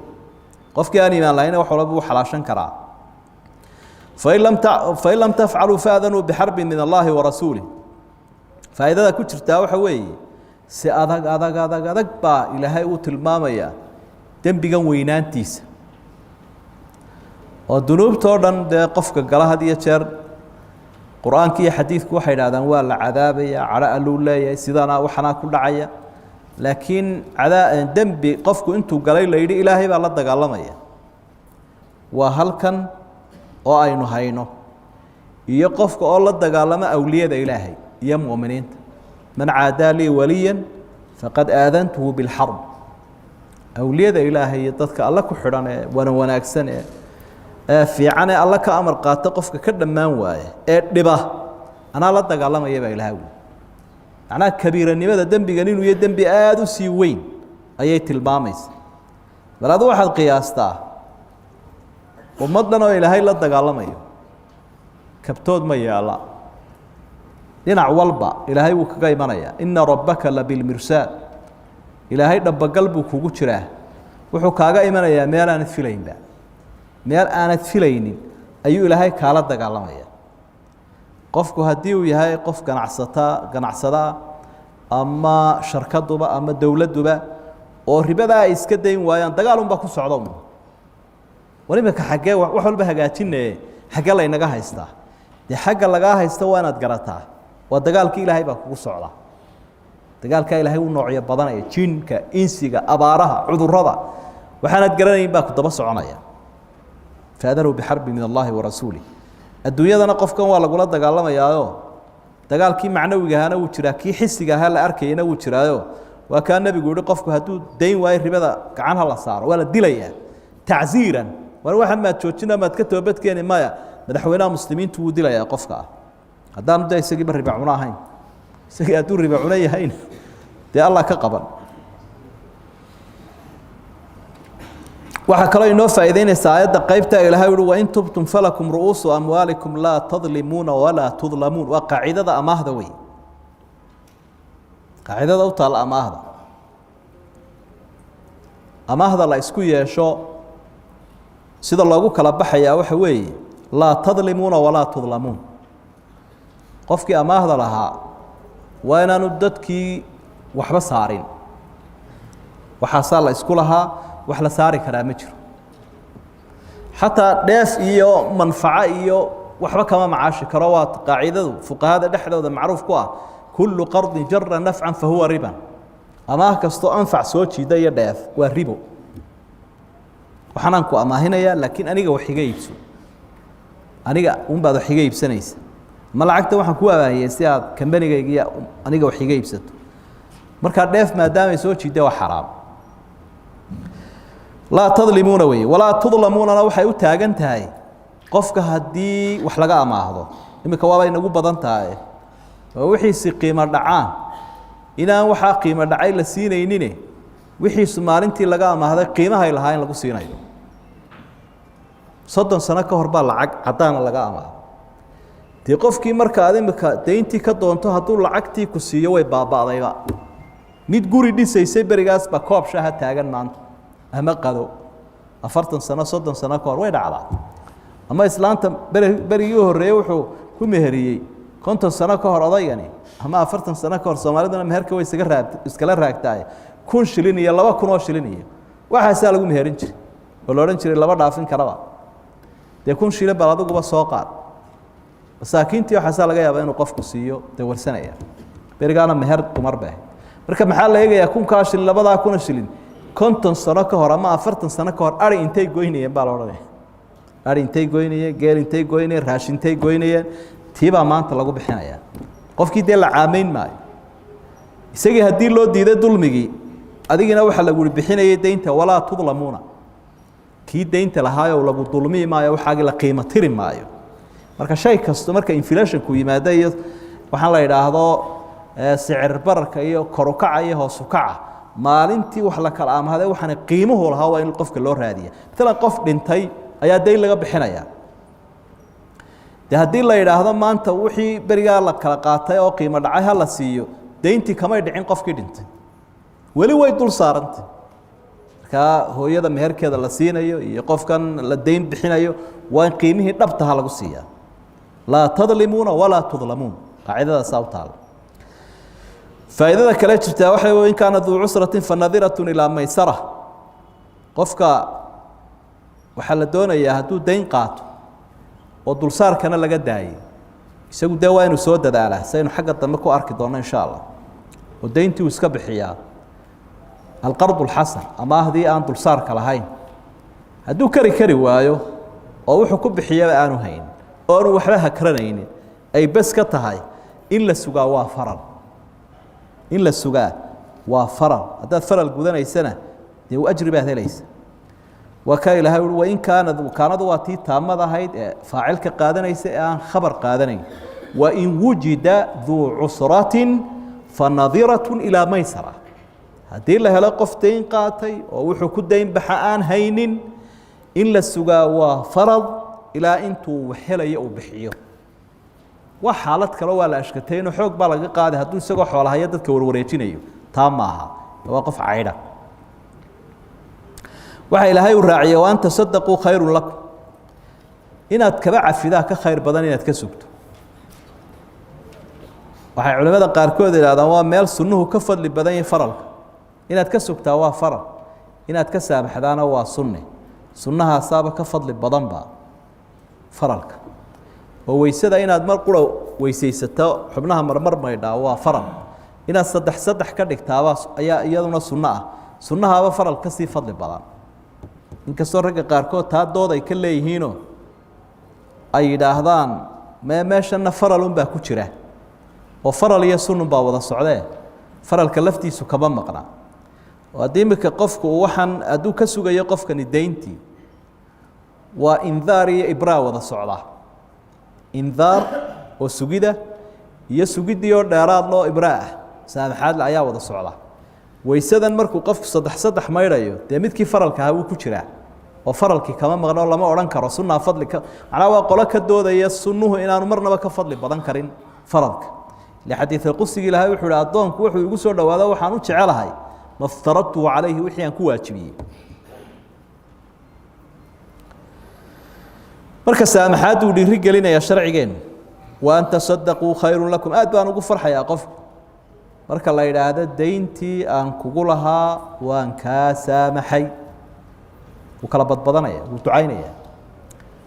Qofkii aan iimaan lahayna wax walba wuu xalaashan karaa. Fain lam tafcaluu faadanuu bixarbin min allaahi wa rasuulih. Faa'iidada ku jirtaa waxa weeye, si adag adag adag adag baa Ilaahay uu tilmaamayaa dembigan weynaantiisa, oo dunuubtoo dhan dee qofka gala had iyo jeer Qur-aanka iyo xadiidku waxay idhahdaan waa la cadaabaya, cadho alluu leeyahay, sidanaa waxanaa ku dhacaya. Laakiin cadaa dembi qofku intuu galay la yidhi Ilaahay baa la dagaalamaya waa halkan oo aynu hayno, iyo qofka oo la dagaalamo awliyada Ilaahay iyo mu'miniinta. Man caadaa lii waliya faqad aadantuhu bilxarb. Awliyada Ilaahay iyo dadka Alle ku xidhan ee wana wanaagsan ee fiican ee Alle ka amar qaata, qofka ka dhammaan waaya ee dhiba, anaa la dagaalamaya baa Ilahay wi. Macnaha kabiiranimada dembigan inuu yahay dembi aada u sii weyn ayay tilmaamaysa. Bal adu waxaad qiyaastaa ummad dhan oo Ilaahay la dagaalamayo, kabtood ma yeela, dhinac walba Ilaahay wuu kaga imanayaa. Ina rabbaka labilmirsaad. Ilaahay dhabagal buu kugu jiraa, wuxuu kaaga imanayaa meel aanad filaynba, meel aanad filaynin ayuu Ilaahay kaala dagaalamaya. Qofku haddii uu yahay qof ganacsataa, ganacsadaa ama sharkaduba ama dowladduba, oo ribadaa ay iska dayn waayaan, dagaal unbaa ku socda un. War iminka xaggee wax walba hagaajinaye, xaggee laynaga haystaa? Dee xagga lagaa haysta waa inaad garataa. Waa dagaalkii Ilaahay baa kugu socda. Dagaalkaa Ilaahay u noocyo badanaya, jinka, insiga, abaaraha, cudurrada, waxaanaad garanayn baa ku daba soconaya. Faadanuu bixarbi min allahi wa rasuulih. Adduunyadana qofkan waa lagula dagaalamayaayo, dagaalkii macnawiga ahaana wuu jiraa, kii xisiga ahaa la arkayana wuu jiraayo. Waa kaa Nebigu yihi qofku hadduu dayn waayo ribada, gacan ha la saaro, waa la dilayaa tacziiran. War waxaan maad joojina, maad ka toobadkeeni? Maya, madaxweynaha muslimiintu wuu dilayaa qofka ah, haddaanu de isagiiba riba cuno ahayn. Isagii hadduu riba cuno yahayna, dee Allah ka qaban. Waxaa kaloo inoo faa'iideynaysaa aayadda qaybta Ilahay uhi wain tubtum falakum ru'uusu amwaalikum laa tadlimuuna walaa tudlamuun. Waa qaacidada amaahda wey, qaacidada u taalla amaahda. Amaahda la isku yeesho sida loogu kala baxayaa waxa weeye laa tadlimuuna walaa tudlamuun. Qofkii amaahda lahaa waa inaanu dadkii waxba saarin. Waxaasaa la isku lahaa, wax la saari karaa ma jiro, xataa dheef iyo manfaco iyo waxba kama macaashi karo. Waa qaacidadu fuqahada dhexdooda macruuf ku ah: kullu qardin jara nafcan fahuwa riban. Amaah kastoo anfac soo jiida iyo dheef waa ribo. Waxaanaan ku amaahinayaa, laakiin aniga wax iga iibso, aniga unbaad wax iga iibsanaysa, ma lacagta waxaan ku abaahiyey si aad kambanigayga iyo aniga wax iga iibsato. Markaa dheef maadaamay soo jiidda waa xaraam. Laa tadlimuuna wey, walaa tudlamuunana waxay u taagan tahay qofka haddii wax laga amaahdo, iminka waaba inagu badan tahay, oo wixiisi qiimo dhacaan, inaan waxaa qiimo dhacay la siinaynine, wixiisu maalintii laga amaahday qiimahay lahaa in lagu siinayo. 30 sano ka hor baa lacag caddaana laga amaahday. Dee qofkii marka aad imika dayntii ka doonto, hadduu lacagtii ku siiyo, way baaba'dayba. Mid guri dhisaysay berigaas baa koob shaha taagan maanta ama qado. 40 sano, 30 sano ka hor way dhacdaa. Ama islaanta berigii u horreeyey wuxuu ku meheriyey 50 sano ka hor odaygani, ama 40 sano ka hor. Soomaaliduna meherka way isaga raa iskala raagtaay. 1000 shilin iyo 2000 oo shilin iyo waxaasaa lagu meherin jiray, oo la odhan jiray laba dhaafin karaba. Dee 1000 shilin bal adiguba soo qaad. Masaakiintii waxaasaa laga yaabaa inuu qofku siiyo, dee warsanaya. Berigaana meher dumar bay ahayd. Marka maxaa la eegayaa? 1000-kaa shilin, 2000 shilin, 50 sano ka hor ama 40 sano ka hor ari intay goynayeen baa la odhanaya. Ari intay goynayeen, geel intay goynayeen, raashintay goynayeen, tiibaa maanta lagu bixinayaa. Qofkii dee la caamayn maayo. Isagii haddii loo diiday dulmigii, adigina waxaa lagu bixinayay deynta. Walaa tudlamuuna. Kii deynta lahaayo lagu dulmiyi maayo, waxaagii la qiimo tiri maayo. Marka shay kasto marka inflationku yimaado iyo waxaan la idhaahdo sicir bararka iyo korukaca iyo hoosukaca, maalintii wax la kala amahday waxaana qiimuhu lahaa waa in qofka loo raadiya. Maalan qof dhintay ayaa deyn laga bixinaya. De haddii la yidhaahdo maanta wixii berigaa la kala qaatay oo qiimo dhacay ha la siiyo, deyntii kamay dhicin qofkii dhintay, weli way dul saarantay. Markaa hooyada meherkeeda la siinayo iyo qofkan la deyn bixinayo waa in qiimihii dhabtaha lagu siiyaa. Laa tadlimuuna walaa tudlamuun, qaacidadaasaa u taala. Faa'iidada kale jirtaa waxay in kaana duu cusratin fanadiratun ilaa maysara. Qofka waxaa la doonayaa hadduu deyn qaato oo dulsaarkana laga daayay, isagu dee waa inuu soo dadaalaa, saynu xagga dambe ku arki doonno insha Allah, oo deyntii uu iska bixiyaa, alqard alxasan, amaahdii aan dulsaarka lahayn. Hadduu kari waayo oo wuxuu ku bixiyaba aanu hayn oo aanu waxba hakranaynin, ay bes ka tahay, in la sugaa waa faral. In la sugaa waa faral. Haddaad faral gudanaysana dee ajri baad helaysa. Waa kaa Ilahay ui wain kaanad, kaanadu waa tii taamad ahayd ee faacilka qaadanaysa ee aan khabar qaadanayn. Wain wujida duu cusratin fanadiratun ilaa maysara. Haddii la helo qof dayn qaatay oo wuxuu ku dayn baxa aan haynin, in la sugaa waa farad ilaa intuu helayo uu bixiyo. Waa xaalad kale, waa la ashkatay inuu xoog baa laga qaaday hadduu isagoo xoolahaya dadka warwareejinayo, taa maaha, waa qof caydha. Waxaa Ilaahay uu raaciyey wa an tasadaquu khayrun lakum, inaad kaba cafidaa ka khayr badan inaad ka sugto. Waxay culimada qaarkood idhahdaan waa meel sunnuhu ka fadli badan yahay faralka. Inaad ka sugtaa waa faral, inaad ka saamaxdaana waa sunne. Sunnahaasaaba ka fadli badanba faralka. Oo weysada inaad mar qura weysaysato, xubnaha marmar maydhaa waa faral, inaad saddex saddex ka dhigtaabaa ayaa iyaduna sunno ah. Sunnahaaba faral ka sii fadli badan, inkastoo ragga qaarkood taa dood ay ka leeyihiinoo ay yidhaahdaan mee meeshanna faralunbaa ku jira oo faral iyo sunnunbaa wada socdee, faralka laftiisu kama maqna. Oo haddii iminka qofku uu waxaan hadduu ka sugayo qofkani deyntii, waa indaar iyo ibraa wada socda, indaar oo sugida iyo sugiddii oo dheeraad loo ibraa ah, saamaxaadle ayaa wada socda. Weysadan markuu qofku saddex saddex maydhayo, dee midkii faralka ahaa wuu ku jiraa oo faralkii kama maqno, lama odhan karo sunnaa fadli ka. Macnaha waa qolo ka doodaya sunnuhu inaanu marnaba ka fadli badan karin faralka. Ile xadiidka qudsigii Ilahay wuxuu ihi addoonku wuxuu igu soo dhowaado waxaan u jecelahay ma ftaradtuhu calayhi, wixii aan ku waajibiyey. Marka saamaxaaduu dhiiri gelinayaa sharcigeennu. Wa an tasadaquu khayrun lakum. Aad baan ugu farxayaa qofku marka la yidhaahdo deyntii aan kugu lahaa waan kaa saamaxay, wuu kala badbadanaya, wuu ducaynaya.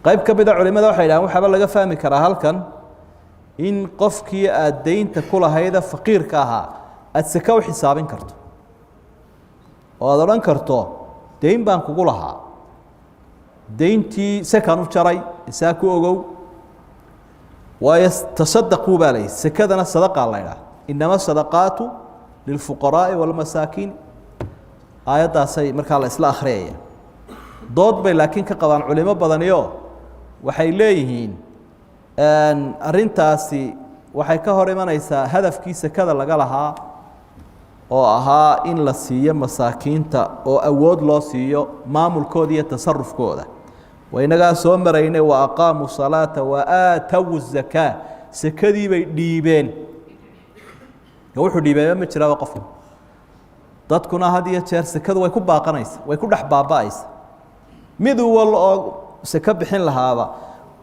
Qayb ka mida culimada waxay yidhahaan waxaaba laga fahmi karaa halkan in qofkii aad deynta ku lahayda faqiirka ahaa aada seke u xisaabin karto oo aada odhan karto deyn baan kugu lahaa, deyntii sekaan u jaray, isaa ku ogow. Waayo tasadaquu baa layihi, sekadana sadaqaa la ydhaha, inama sadaqaatu lilfuqaraa'i waalmasaakiin, aayaddaasay markaa la isla akhriyaya. Dood bay laakiin ka qabaan culimo badaniyo, waxay leeyihiin arrintaasi waxay ka hor imanaysaa hadafkii sekada laga lahaa oo ahaa in la siiyo masaakiinta oo awood loo siiyo maamulkooda iyo tasarufkooda. Waa inagaa soo maraynay wa aqaamuu salaata wa aatow zakaa, sekadii bay dhiibeen. Wuxuu dhiibeeba ma jiraaba qofka. Dadkuna had iyo jeer sekadu way ku baaqanaysa, way ku dhex baaba'aysa. Mid wal oo seko bixin lahaaba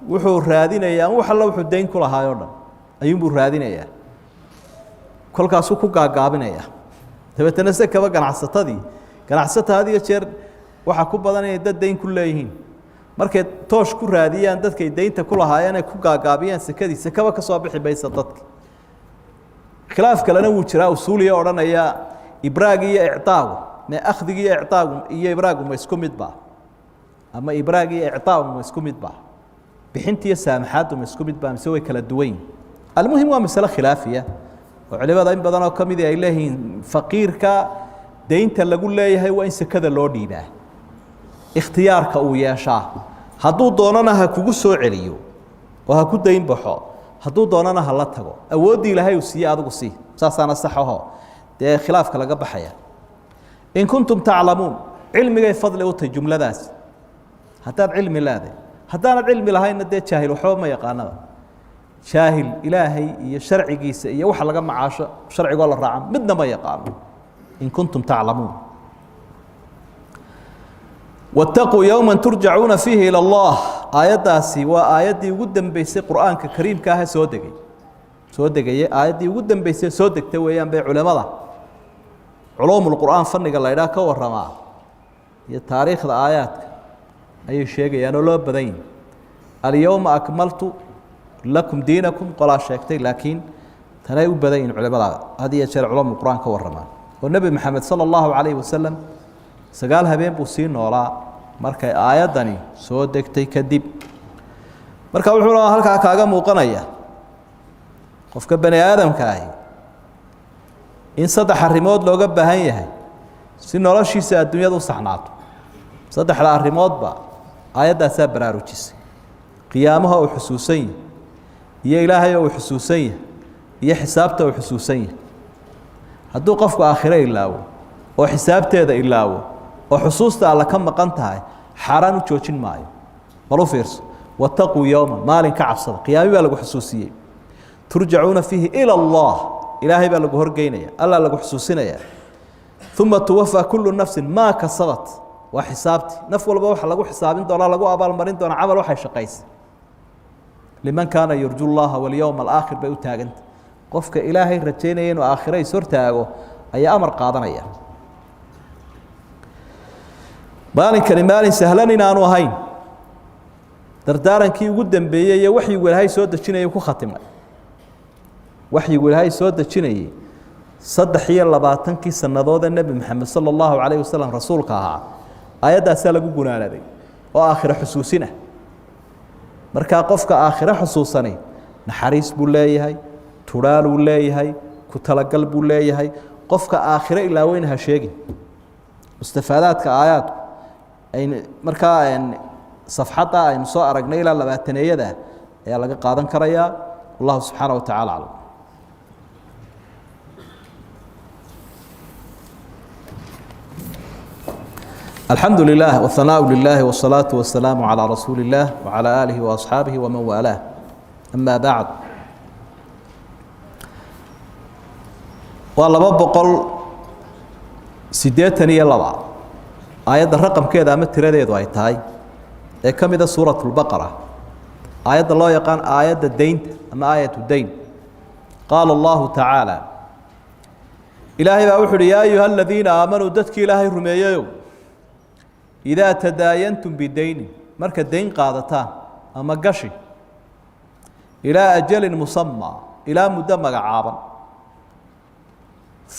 wuxuu raadinayaa wax alla wuxuu dayn ku lahaay o dhan ayuunbuu raadinayaa, kolkaasuu ku gaagaabinaya. Dabeetana sekaba ganacsatadii, ganacsata had iyo jeer waxaa ku badan inay dad dayn ku leeyihiin. Markay toosh ku raadiyaan dadkay daynta ku lahaayeen ay ku gaagaabiyaan sekadii, sekaba ka soo bixi maysa dadki. Khilaaf kalena wuu jiraa usuuliya odhanaya ibraag iyo icaagu me akhdigi iyo icaagu iyo ibraagu ma isku mid ba, ama ibraag iyo icaagu ma isku mid ba, bixinta iyo saamaxaaddu ma isku mid ba, mise way kala duwan yihin? Almuhim waa masale khilaafiya oo culimada in badan oo ka midi ay leeyihiin faqiirka deynta lagu leeyahay waa in sekada loo dhiibaa. Ikhtiyaarka uu yeeshaa, hadduu doonana ha kugu soo celiyo oo ha ku dayn baxo, hadduu doonana ha la tago. Awooddii Ilaahay uu siiye adigu sii, saasaana sax aho dee khilaafka laga baxaya. In kuntum taclamuun, cilmigay fadli u tahay jumladaasi. Haddaad cilmi leedahay, haddaanad cilmi lahaynna dee jaahil waxba ma yaqaanaba. Jaahil Ilaahay iyo sharcigiisa iyo waxa laga macaasho sharcigoo la raaca midna ma yaqaano. In kuntum taclamuun. Wاtaquu yowma turjacuuna fiihi ilى اllah. Aayaddaasi waa aayaddii ugu dambeysay Qur'aanka kariimka ah soo degay, soo degaye. Aayaddii ugu dambeysay soo degtay weeyaan bay culimada culuum lqur'aan fanniga la idhaah ka waramaa iyo taariikhda aayaadka ayay sheegayaan oo loo badan yihi. Alyowma akmaltu lakum diinakum qolaa sheegtay, laakiin tanay u badan yihin culimada had iyo jeer culuum lqur'aan ka waramaa. Oo Nebi Maxamed sala allahu calayhi wasalam 9 habeen buu sii noolaa markay aayaddani soo degtay kadib. Marka wuxuuna halkaa kaaga muuqanaya qofka bani aadamka ahi in saddex arrimood looga baahan yahay si noloshiisa adduunyada u saxnaato. Saddexda arrimoodba aayaddaasaa baraarujisay: qiyaamaha uu xusuusan yahay, iyo Ilaahay oo uu xusuusan yahay, iyo xisaabta uu xusuusan yahay. Hadduu qofku aakhiro ilaawo oo xisaabteeda ilaawo oo xusuusta Alle ka maqan tahay, xaaraan u joojin maayo. Bal u fiirso: wataquu yowma, maalin ka cabsada. Qiyaami baa lagu xusuusiyey. Turjacuuna fiihi ila Allah, Ilaahay baa lagu horgeynaya, Allah lagu xusuusinaya. Uma tuwafaa kullu nafsin maa kasabat, waa xisaabti. Naf walba waxa lagu xisaabin doonaa, lagu abaalmarin doonaa camal waxay shaqaysay. Liman kaana yarju llaha walyowma alaakhir bay u taaganta. Qofka Ilaahay rajaynaya inuu aakhiro is hortaago ayaa amar qaadanaya. Maalinkani maalin sahlan inaanu ahayn, dardaarankii ugu dambeeyey iyo waxyigu Ilaahay soo dejinayay ku khatimay. Waxyigu Ilaahay soo dejinayey 23-kii sannadoodee Nebi Maxamed sala allahu calayh wasalam rasuulka ahaa, aayaddaasaa lagu gunaanaday oo aakhiro xusuusin ah. Markaa qofka aakhiro xusuusani naxariis buu leeyahay, turaaluu leeyahay, ku talagal buu leeyahay. Qofka aakhiro ilaaweyna ha sheegin. Mustafaadaadka aayaadku ayn markaa safxadda aynu soo aragnay ilaa labaataneeyada ayaa laga qaadan karayaa. Wallahu subxaana wa tacala aclam. Alxamdu lilah whanaaءu lilahi wالsalaaةu wasalaamu calىa rasuuli اllah wعalى aalihi وaasxaabihi waman waalaah, ama bacd. Waa 282 aayadda raqamkeeda ama tiradeedu ay tahay ee ka mida suuraة اlbaqara, aayadda loo yaqaan aayadda deynta ama aayat deyn. Qaala allahu tacaala, Ilaahay baa wuxu uhi: yaa ayuha aladiina aamanuu, dadkii Ilaahay rumeeyeyow, idaa tadaayantum bideynin, marka deyn qaadataan ama gashi, ilaa ajalin musamaa, ilaa muddo magacaaban,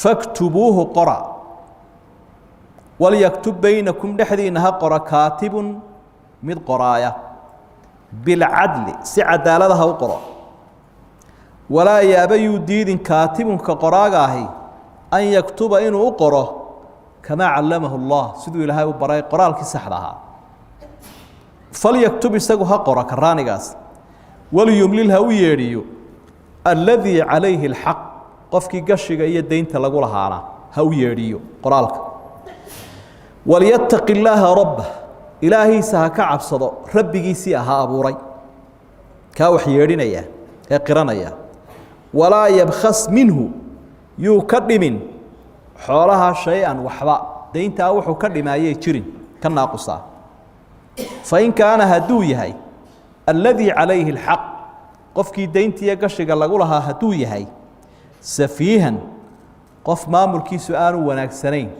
faktubuuhu qora, walyaktub baynakum, dhexdiina ha qora, kaatibun, mid qoraaya, bilcadli, si cadaalada ha u qoro. Walaa yaaba, yuu diidin, kaatibunka qoraaga ahi an yaktuba, inuu u qoro, kamaa callamahu allah, siduu Ilaahay u baray qoraalkii saxda ahaa. Falyaktub, isagu ha qoro karaanigaas. Waliyumlil, ha u yeedhiyo, alladii calayhi alxaq, qofkii gashiga iyo deynta lagu lahaana ha u yeedhiyo qoraalka. Walyattaqi illaaha rabbah, Ilaahiisa ha ka cabsado, rabbigiisii ahaa abuuray kaa wax yeedhinaya ee qiranaya. Walaa yabkhas minhu, yuu ka dhimin xoolaha shay-an, waxba deyntaa wuxuu ka dhimaayay jirin ka naaqusaa. Fain kaana, hadduu yahay, alladii calayhi alxaq, qofkii deyntiiyo gashiga lagu lahaa hadduu yahay, safiihan, qof maamulkiisu aanu wanaagsanayn,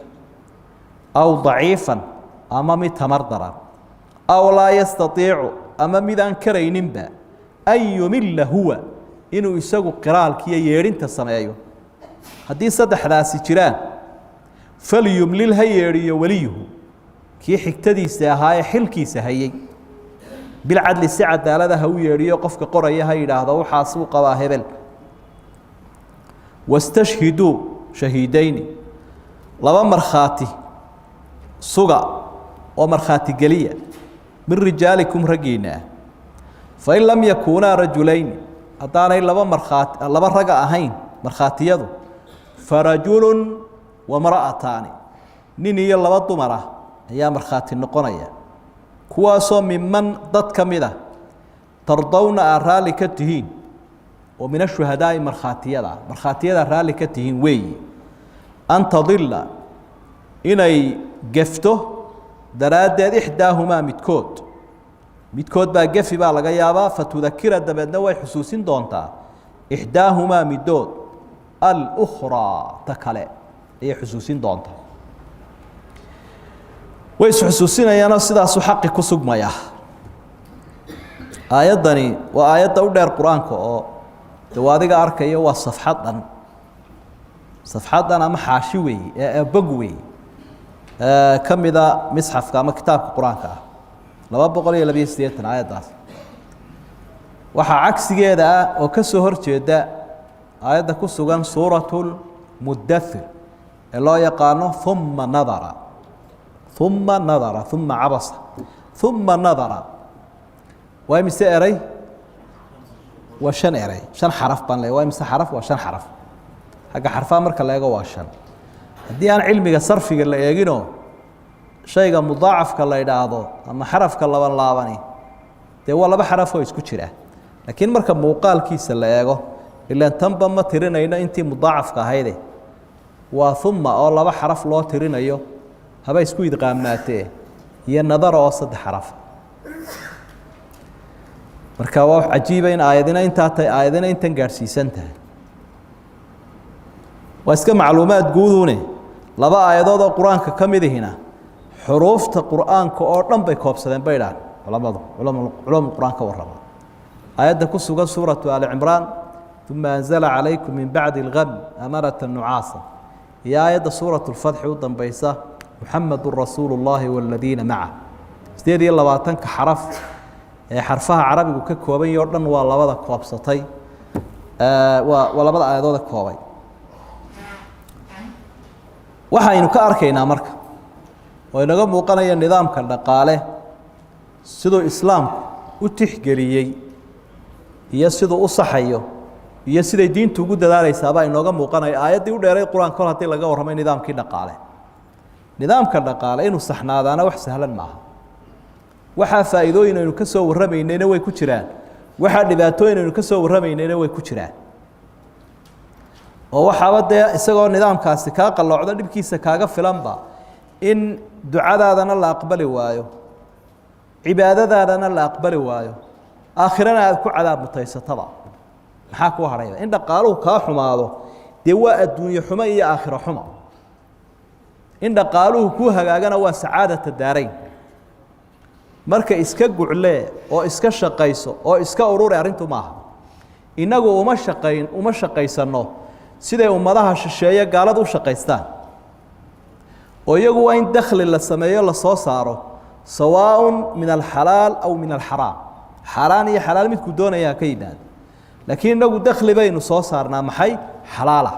aw daciifan, ama mid tamar daran, aw laa yastaiicu, ama midaan karayninba, an yumila huwa, inuu isagu qiraalkiiyo yeedhinta sameeyo, haddii saddexdaasi jiraan, falyumlil, ha yeedhiyo, weliyuhu, kii xigtadiisa ahaa ee xilkiisa hayey, bilcadli, si cadaalada ha u yeedhiyo. Qofka qoraya ha yidhaahdo waxaasuu qabaa hebel. Wastashhiduu shahiideyni, laba markhaati suga. Oo markhaatigeliya min rijaalikum raggiinna ah. Fain lam yakuunaa rajulayni, haddaanay laba markhaati, laba raga ahayn markhaatiyadu, farajulun wamra'ataani, nin iyo laba dumar ah ayaa markhaati noqonaya, kuwaasoo miman dad ka mid a tardowna aad raalli ka tihiin, oo min ashuhadaa'i markhaatiyada, markhaatiyada raalli ka tihiin weeyi. An tadila, inay gefto daraaddeed, ixdaahumaa midkood, midkood baa gefi baa laga yaabaa, fatudakira, dabeedna way xusuusin doontaa, ixdaahumaa middood, alukhraa, ta kale ayay xusuusin doontaa. Way isxusuusinayaanoo sidaasuu xaqi ku sugmaya. Aayaddani waa aayadda u dheer qur-aanka, oo de waa adiga arkayo, waa safxad dhan, safxad dhan ama xaashi weeye ee bog weeye ka mida misxafka ama kitaabka qur-aanka ah, 282 aayaddaas. Waxaa cagsigeeda ah oo ka soo hor jeeda aayadda ku sugan suuratu lmudathir ee loo yaqaano uma nadara, uma nadara, uma cabasa, uma nadara. Waa imise eray? Waa shan erey, shan xaraf baan le. Waa imise xaraf? Waa shan xaraf. Xagga xarfaha marka la eego waa shan. Haddii aan cilmiga sarfiga la eeginoo shayga mudaacafka la idhaahdo ama xarafka laban laabani, dee waa laba xaraf oo isku jira. Laakiin marka muuqaalkiisa la eego, ilaan tanba ma tirinayno intii mudaacafka ahayde, waa uma oo laba xaraf loo tirinayo, haba isku idqaamaatee, iyo nadara oo saddex xaraf. Marka waa wax cajiiba in aayadina intaa tahay, aayadina intan gaadhsiisan tahay. Waa iska macluumaad guudune. Laba aayadood oo qur-aanka ka mid ihina xuruufta qur-aanka oo dhan bay koobsadeen, bay dhahan culamadu, culum qur-aan ka warrama. Aayadda ku sugan suuratu aali cimraan, uma anzala calaykum min bacdi algam amanata nucaasa, iyo aayadda suuratu lfatxi u dambaysa, muxamedun rasuulu llaahi waaladiina maca. 28-ka xaraf ee xarfaha carabigu ka kooban yahi o dhan waa labada koobsatay, waa labada aayadooda koobay. Waxaynu ka arkaynaa marka oo inaga muuqanaya nidaamka dhaqaale siduu islaamku u tixgeliyey iyo siduu u saxayo iyo siday diintu ugu dadaalaysaabaa inooga muuqanaya aayaddii u dheeray qur-aanka. Kol haddii laga warramay nidaamkii dhaqaale, nidaamka dhaqaale inuu saxnaadaana wax sahlan maaha. Waxaa faa'iidooyin aynu ka soo warramaynayna way ku jiraan, waxaa dhibaatooyin aynu ka soo warramaynayna way ku jiraan. Oo waxaaba dee isagoo nidaamkaasi kaa qalloocdo dhibkiisa kaaga filanba in ducadaadana la aqbali waayo, cibaadadaadana la aqbali waayo, aakhirana aad ku cadaab mutaysataba. Maxaa kuu hadhayba? In dhaqaaluhu kaa xumaado dee waa adduunye xumo iyo aakhiro xumo. In dhaqaaluhu kuu hagaagana waa sacaadata daarayn. Marka iska guclee oo iska shaqayso oo iska urure arrintu maaha. Innagu uma shaqayn, uma shaqaysanno siday ummadaha shisheeye gaalada u shaqaystaan, oo iyagu waa in dakhli la sameeyo, lasoo saaro, sawaaء min alxalaal aw min alxaraam, xaaraan iyo xalaal midkuu doonayaa ka yimaado. Laakiin innagu dakhli baynu soo saarnaa maxay? Xalaala.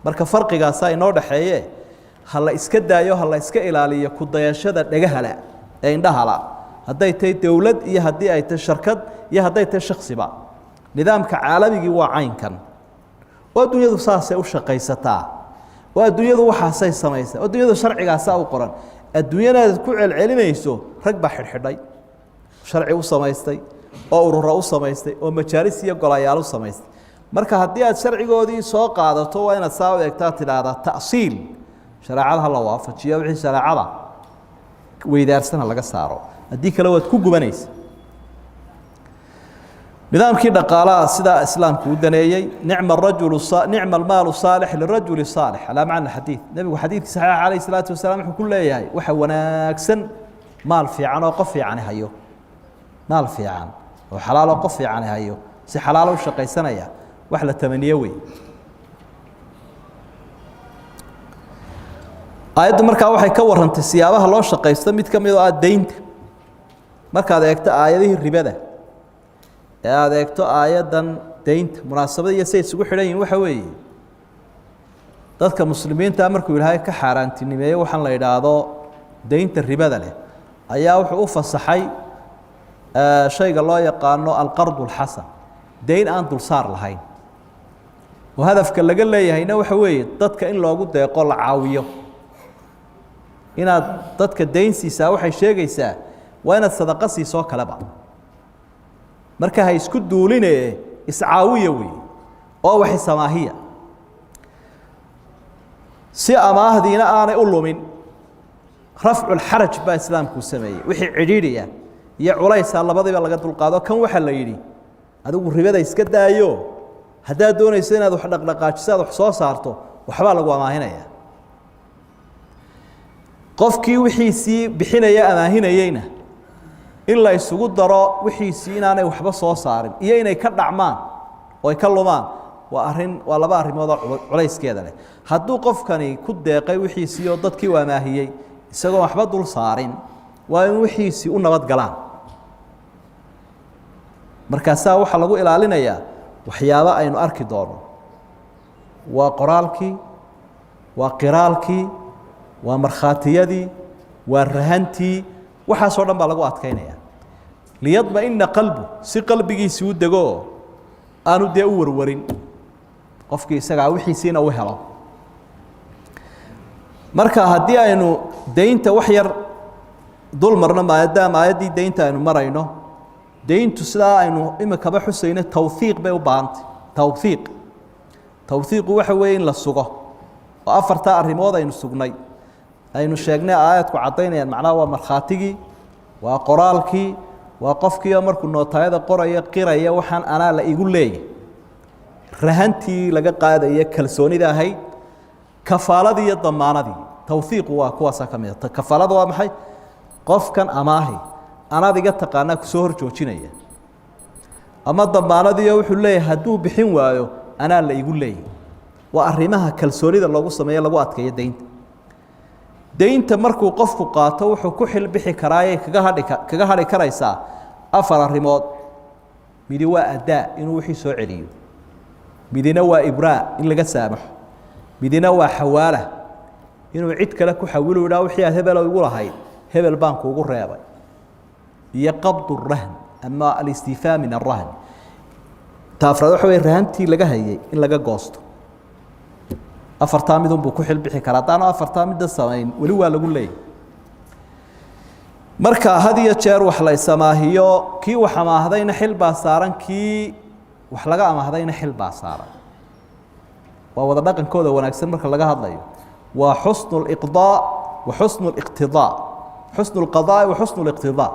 Marka farqigaasaa inoo dhaxeeye, ha la iska daayo, ha la iska ilaaliyo ku dayashada dhagahala ee indhahala, hadday tahay dowlad iyo haddii ay tahay sharkad iyo hadday tahay shaksiba. Nidaamka caalamigii waa caynkan, oo adduunyadu saasay u shaqaysataa, oo adduunyadu waxaasay samaysaa, oo adduunyadu sharcigaasaa u qoran. Adduunyanaad ku celcelinayso rag baa xidhxidhay, sharci u samaystay, oo ururo u samaystay, oo majaalis iyo golayaal u samaystay. Marka haddii aad sharcigoodii soo qaadato, waa inaad saa u eegtaa, tidhaahdaa ta'siil shareecada ha la waafajiyo, wixii shareecada weydaarsana laga saaro. Haddii kale waad ku gubanaysa. Nidaamkii dhaqaalaha sidaa islaamku u daneeyey. Nicma arajulu, nicma almaalu saalix lirajuli saalix, calaa macna xadiid. Nebigu xadiidkii saxiixa calayh isalaatu wasalaam wuxuu ku leeyahay: waxa wanaagsan maal fiican oo qof fiicani hayo, maal fiican oo xalaal oo qof fiicani hayo, si xalaalo u shaqaysanaya, wax la tamaniye wey. Aayaddu markaa waxay ka warrantay siyaabaha loo shaqaysto mid ka mid oo ah deynta. Markaad eegto aayadihii ribada ee aada eegto aayaddan deynta, munaasabada iyo say isugu xidhan yihin waxa weeye: dadka muslimiinta markuu ilaahay ka xaaraantinimeeyo waxaan la idhaahdo Deynta ribada leh ayaa wuxuu u fasaxay shayga loo yaqaano alqard اlxasan, deyn aan dulsaar lahayn, oo hadafka laga leeyahayna waxa weeye dadka in loogu deeqo, la caawiyo. Inaad dadka deyn siisaa waxay sheegaysaa waa inaad sadaqa siisoo kaleba. Marka ha isku duuline, iscaawiya wey oo wax isamaahiya, si amaahdiina aanay u lumin. Rafculxaraj baa islaamkuu sameeyey, wixii cidhiidhiya iyo culaysaa labadiiba laga dulqaado. Kan waxaa la yidhi, adigu ribada iska daayo, haddaad doonayso inaad wax dhaqdhaqaajiso, aad wax soo saarto, waxbaa lagu amaahinaya. Qofkii wixiisii bixinaya amaahinayeyna in la isugu daro wixiisii inaanay waxba soo saarin iyo inay ka dhacmaan oo ay ka lumaan, waa arrin, waa laba arrimood oo culayskeeda leh. Hadduu qofkani ku deeqay wixiisii oo dadkii u amaahiyey isagoon waxba dul saarin, waa in wixiisii u nabad galaan. Markaasaa waxaa lagu ilaalinayaa waxyaabo aynu arki doono: waa qoraalkii, waa qiraalkii, waa markhaatiyadii, waa rahantii. Waxaasoo dhan baa lagu adkaynaya liyadma'ina qalbu, si qalbigiisii u dego oo aanu dee u warwarin qofkii isagaa, wixiisiina u helo. Marka haddii aynu deynta wax yar dul marno, maadaama aayaddii deynta aynu marayno, deyntu sidaa aynu imikaba xusayno tawhiiq bay u baahantay. Tawhiiq, tawhiiqu waxa weeye in la sugo, oo afartaa arrimood aynu sugnay, aynu sheegnay, aayadku caddaynayaan. Macnaha waa markhaatigii, waa qoraalkii, waa qofkiioo markuu nootaayada qoraya qiraya waxaan anaa la igu leeyay, rahantii laga qaadaya kalsoonida ahayd, kafaaladii iyo damaanadii. Tawhiiqu waa kuwaasaa ka mid a. Kafaalada waa maxay? Qofkan amaahi anaad iga taqaanaa kusoo hor joojinaya. Ama damaanadiio wuxuu leeyahay hadduu bixin waayo anaa la igu leeyay. Waa arrimaha kalsoonida loogu sameeyo, lagu adkeeyo deynta. Deynta markuu qofku qaato wuxuu ku xilbixi karaayay kaga hadhi karaysaa afar arrimood. Midi waa adaa, inuu wixii soo celiyo. Midina waa ibraa, in laga saamaxo. Midina waa xawaala, inuu cid kale ku xawilu, idhaa wixii aad hebelo igu lahayd hebel baan kuugu reebay. Iyo qabd rahn ama alistifaa min arahn. Ta afraad waxa wey rahantii laga hayay in laga goosto. Afartaa midun buu ku xilbixi karaa. Haddaanu afartaa midda samayn, weli waa lagu leeyay. Marka had iyo jeer wax la isamaahiyo, kii wax amaahdayna xil baa saaran, kii wax laga amaahdayna xil baa saaran. Waa wada dhaqankooda wanaagsan marka laga hadlayo, waa xusnu اliqضاء wa xusnu اliqtiضاء, xusnu اlqaضاء wa xusnu اliqtiضاء.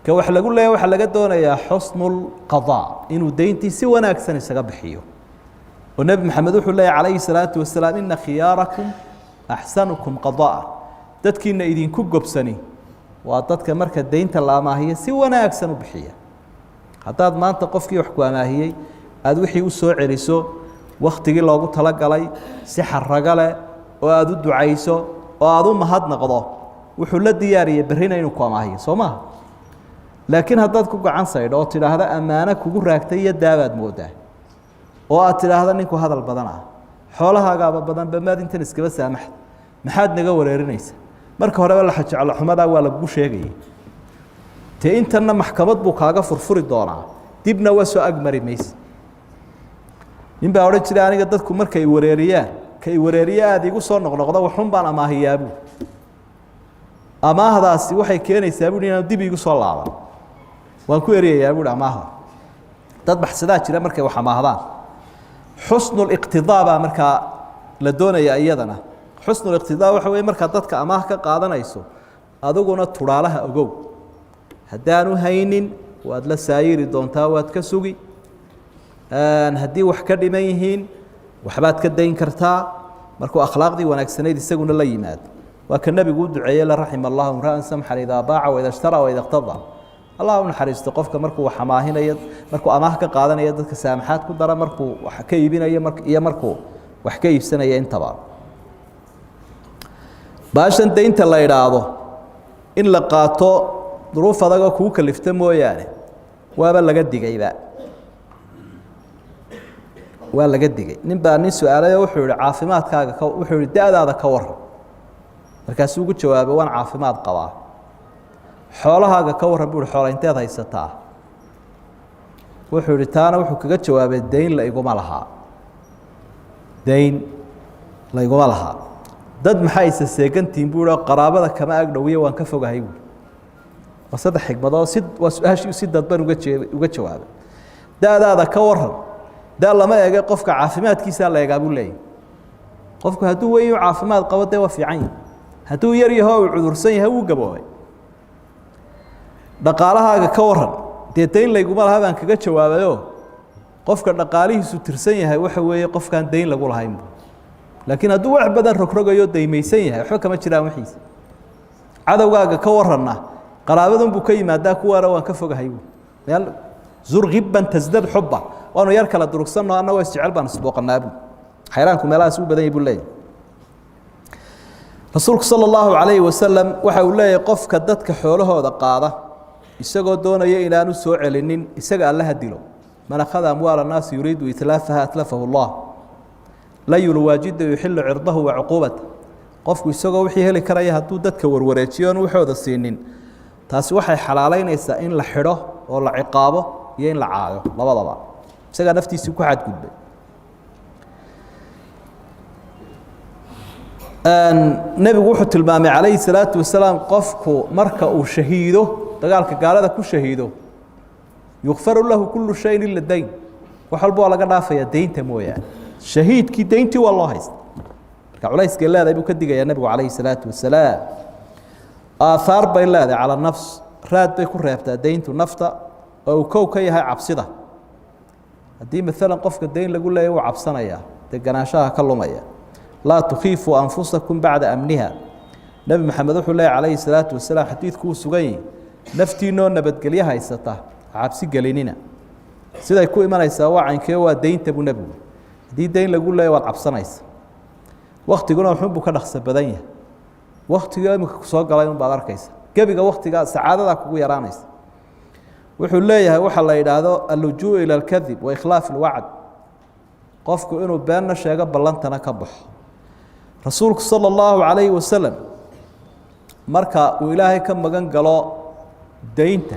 Ka wax lagu leeyahy waxaa laga doonayaa xusnu اlqaضاء, inuu deyntii si wanaagsan isaga bixiyo. Oo Nebi Maxamed wuxuu leeyahy calayhi الsalaatu wasalaam: "Ina khiyaarakum axsanukum qada'a." Dadkiina idinku gobsani waa dadka marka deynta la amaahiyo si wanaagsan u bixiya. Haddaad maanta qofkii wax ku amaahiyey aada wixii u soo celiso waktigii loogu talagalay, si xarago leh oo aada u ducayso oo aada u mahadnaqdo, wuxuu la diyaariyey berrina inuu ku amaahiyo, soo maha? Laakiin haddaad ku gacan saydho oo tidhaahdo ammaano kugu raagtay iyo daabaad moodaa, oo aad tidhaahdo ninku hadal badan ah, xoolahaagaaba badanba, maad intan iskaba saamaxda, maxaad naga wareerinaysa, marka horeba laxajeclo xumadaa waa lagugu sheegayay, dee intanna maxkamad buu kaaga furfuri doonaa, dibna waa soo agmari mayse. Nin baa odhan jiray, aniga dadku markay wareeriyaan, ka i wareeriye aada igu soo noqnoqda, waxun baan amaahiyaabuu, amaahdaasi waxay keenaysaa buui inaanu dib iigu soo laaban, waan ku eryayaa buuhi amaahda. Dad baxsadaa jira markay wax amaahdaan. Xusnu liqtidaa baa markaa la doonaya iyadana. Xusnu liqtidaa waxa weye markaad dadka amaah ka qaadanayso, adiguna tudhaalaha ogow. Haddaanu haynin waad la saayiri doontaa, waad ka sugi. Haddii wax ka dhiman yihiin waxbaad ka dayn kartaa. Markuu akhlaaqdii wanaagsanayd isaguna la yimaado, waa ka nebigu u duceeyey la: "Raxima allahu imra'an samxan idaa baaca waida ishtara waida iqtada." Allah u naxariisto qofka markuu wax amaahinayo, markuu amaah ka qaadanayo dadka saamaxaad ku dara, markuu wax ka iibinayo iyo markuu wax ka iibsanaya intaba. Baashan deynta la idhaahdo in la qaato duruuf adagoo kugu kalifta mooyaane, waaba laga digayba, waa laga digay. Nin baa nin su-aalay oo wuxuu yihi caafimaadkaaga ka, wuxuu yihi da-daada ka waran. Markaasuu ugu jawaabay, waan caafimaad qabaa. Xoolahaaga ka warran, buu ihi, xoola inteed haysataa? Wuxuu ihi, taana wuxuu kaga jawaabay, dayn la iguma lahaa, dayn la iguma lahaa. Dad maxaa isa seegantihiin, buu ihi, qaraabada kama agdhowiyo, waan ka fogahay, buui. Waa saddex xigmadood, si waa su-aashii si dadban uga jawaabay. Da-daada ka waran? Da lama eegay, qofka caafimaadkiisaa la eegaa, buu leeyahy. Qofku hadduu weyn caafimaad qabo, dee waa fiican yahi. Hadduu yar yaho uu cudursan yahay, wuu gaboobay. Dhaqaalahaaga ka waran? Dee dayn layguma laha baan kaga jawaabayo. Qofka dhaqaalihiisu tirsan yahay waxa weeye qofkaan dayn lagu lahayn, laakiin hadduu wax badan rogrogayo, daymaysan yahay, waxba kama jiraan wixiisa. Cadowgaaga ka waranna? Qaraabadunbuu ka yimaadaa, kuwaana waan ka fogahay. Meel zur hibban tasdad xubba, waanu yar kala durugsanno, annagoo isjecel baan isbooqanaabu. Xayraanku meelahaas u badan yahy, buu leeyahy. Rasuulku sala allahu calayhi wasalam waxa uu leeyahay, qofka dadka xoolahooda qaada isagoo doonaya inaanu soo celinin, isaga Allaha dilo. Man akhada amwaala annaasi yuriidu itlaafaha atlafahu Allah. Layulwaajida yuxilu cirdahu wa cuquubata. Qofku isagoo wixii heli karaya hadduu dadka warwareejiyo oon waxooda siinin, taasi waxay xalaalaynaysaa in la xidho oo la ciqaabo iyo in la caayo labadaba. Isagaa naftiisii ku xadgudbay. Nebigu wuxuu tilmaamay calayhi salaatu wasalaam, qofku marka uu shahiido, dagaalka gaalada ku shahiido, yukfaru lahu kullu shayin ila dayn. Wax walba waa laga dhaafaya, deynta mooyaane. Shahiidkii deyntii waa loo haysta. Marka culayskay leedahay buu ka digayaa nebigu calayhi salaatu wasalaam. Aathaar bay leedahay cala nafs, raad bay ku reebtaa deyntu nafta, oo uu kow ka yahay cabsida. Haddii maalan qofka deyn lagu leeyahy, wuu cabsanayaa, deganaanshaha ka lumaya. Laa tukhiifuu anfusakum bacda amniha. Nebi Maxamed wuxuu leeyahy calayhi salaatu wasalaam, xadiidku uu sugan yihi, naftiinoo nabadgelyo haysata ha cabsi gelinina. Siday ku imanaysaa waa caynkee? Waa deynta, buu nebigu. Haddii deyn lagu leeya, waad cabsanaysa. Waktiguna wuxuunbuu ka dhaqso badan yahay. Waktiga imika kusoo galay unbaad arkaysa gebiga, waktigaa sacaadadaa kugu yaraanaysa. Wuxuu leeyahay waxaa la yidhaahdo allujuu ila alkadib wa ikhlaaf alwacd, qofku inuu beenna sheego, ballantana ka baxo. Rasuulku sala allahu calayhi wasalam marka uu Ilaahay ka magan galo deynta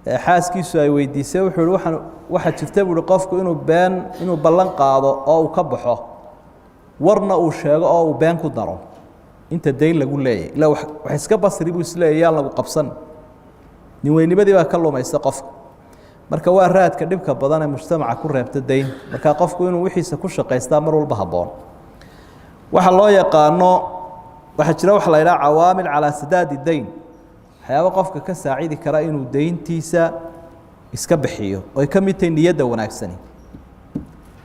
ee xaaskiisu ay weydiisay, wuxuu yihi, waxaan waxaa jirta, buu uhi, qofku inuu been, inuu ballan qaado oo uu ka baxo, warna uu sheego oo uu been ku daro inta dayn lagu leeyahy. Ila wax iska basri buu isleeyay, yaan lagu qabsan. Nin weynimadii baa ka lumaysa qofka. Marka waa raadka dhibka badan ee mujtamaca ku reebta dayn. Marka qofku inuu wixiisa ku shaqaystaa mar walba habboon. Waxa loo yaqaano, waxaa jira waxa la yidhaha cawaamil calaa sadaadi dayn, waxyaaba qofka ka saacidi kara inuu deyntiisa iska bixiyo, oo ay ka mid tahay niyadda wanaagsani,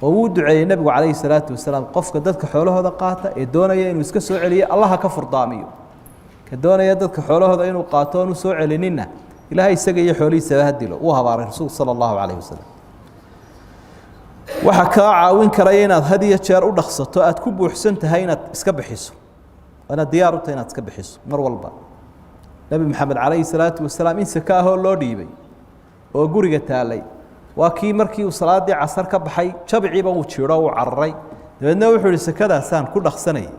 oo wuu duceeyey nebigu calayhi salaatu wasalaam qofka dadka xoolahooda qaata ee doonaya inuu iska soo celiyo, Allaha ka furdaamiyo. Ka doonaya dadka xoolahooda inuu qaato oonu soo celininna, Ilaahay isaga iyo xoolihiisaba ha dilo. Wuu habaaray rasuulku sala allahu calayhi wasalam. Waxaa kaa caawin karaya inaad had iyo jeer u dhaqsato, aad ku buuxsan tahay inaad iska bixiso, inaad diyaar u tahay inaad iska bixiso mar walba. Nebi Maxamed calayhi salaatu wasalaam in saka ahoo loo dhiibay oo guriga taalay, waa kii markii uu salaadii casar ka baxay jabiciiba uu jiidho, uu cararay. Dabeedna wuxuu ihi, sakadaasaan ku dhaqsanayay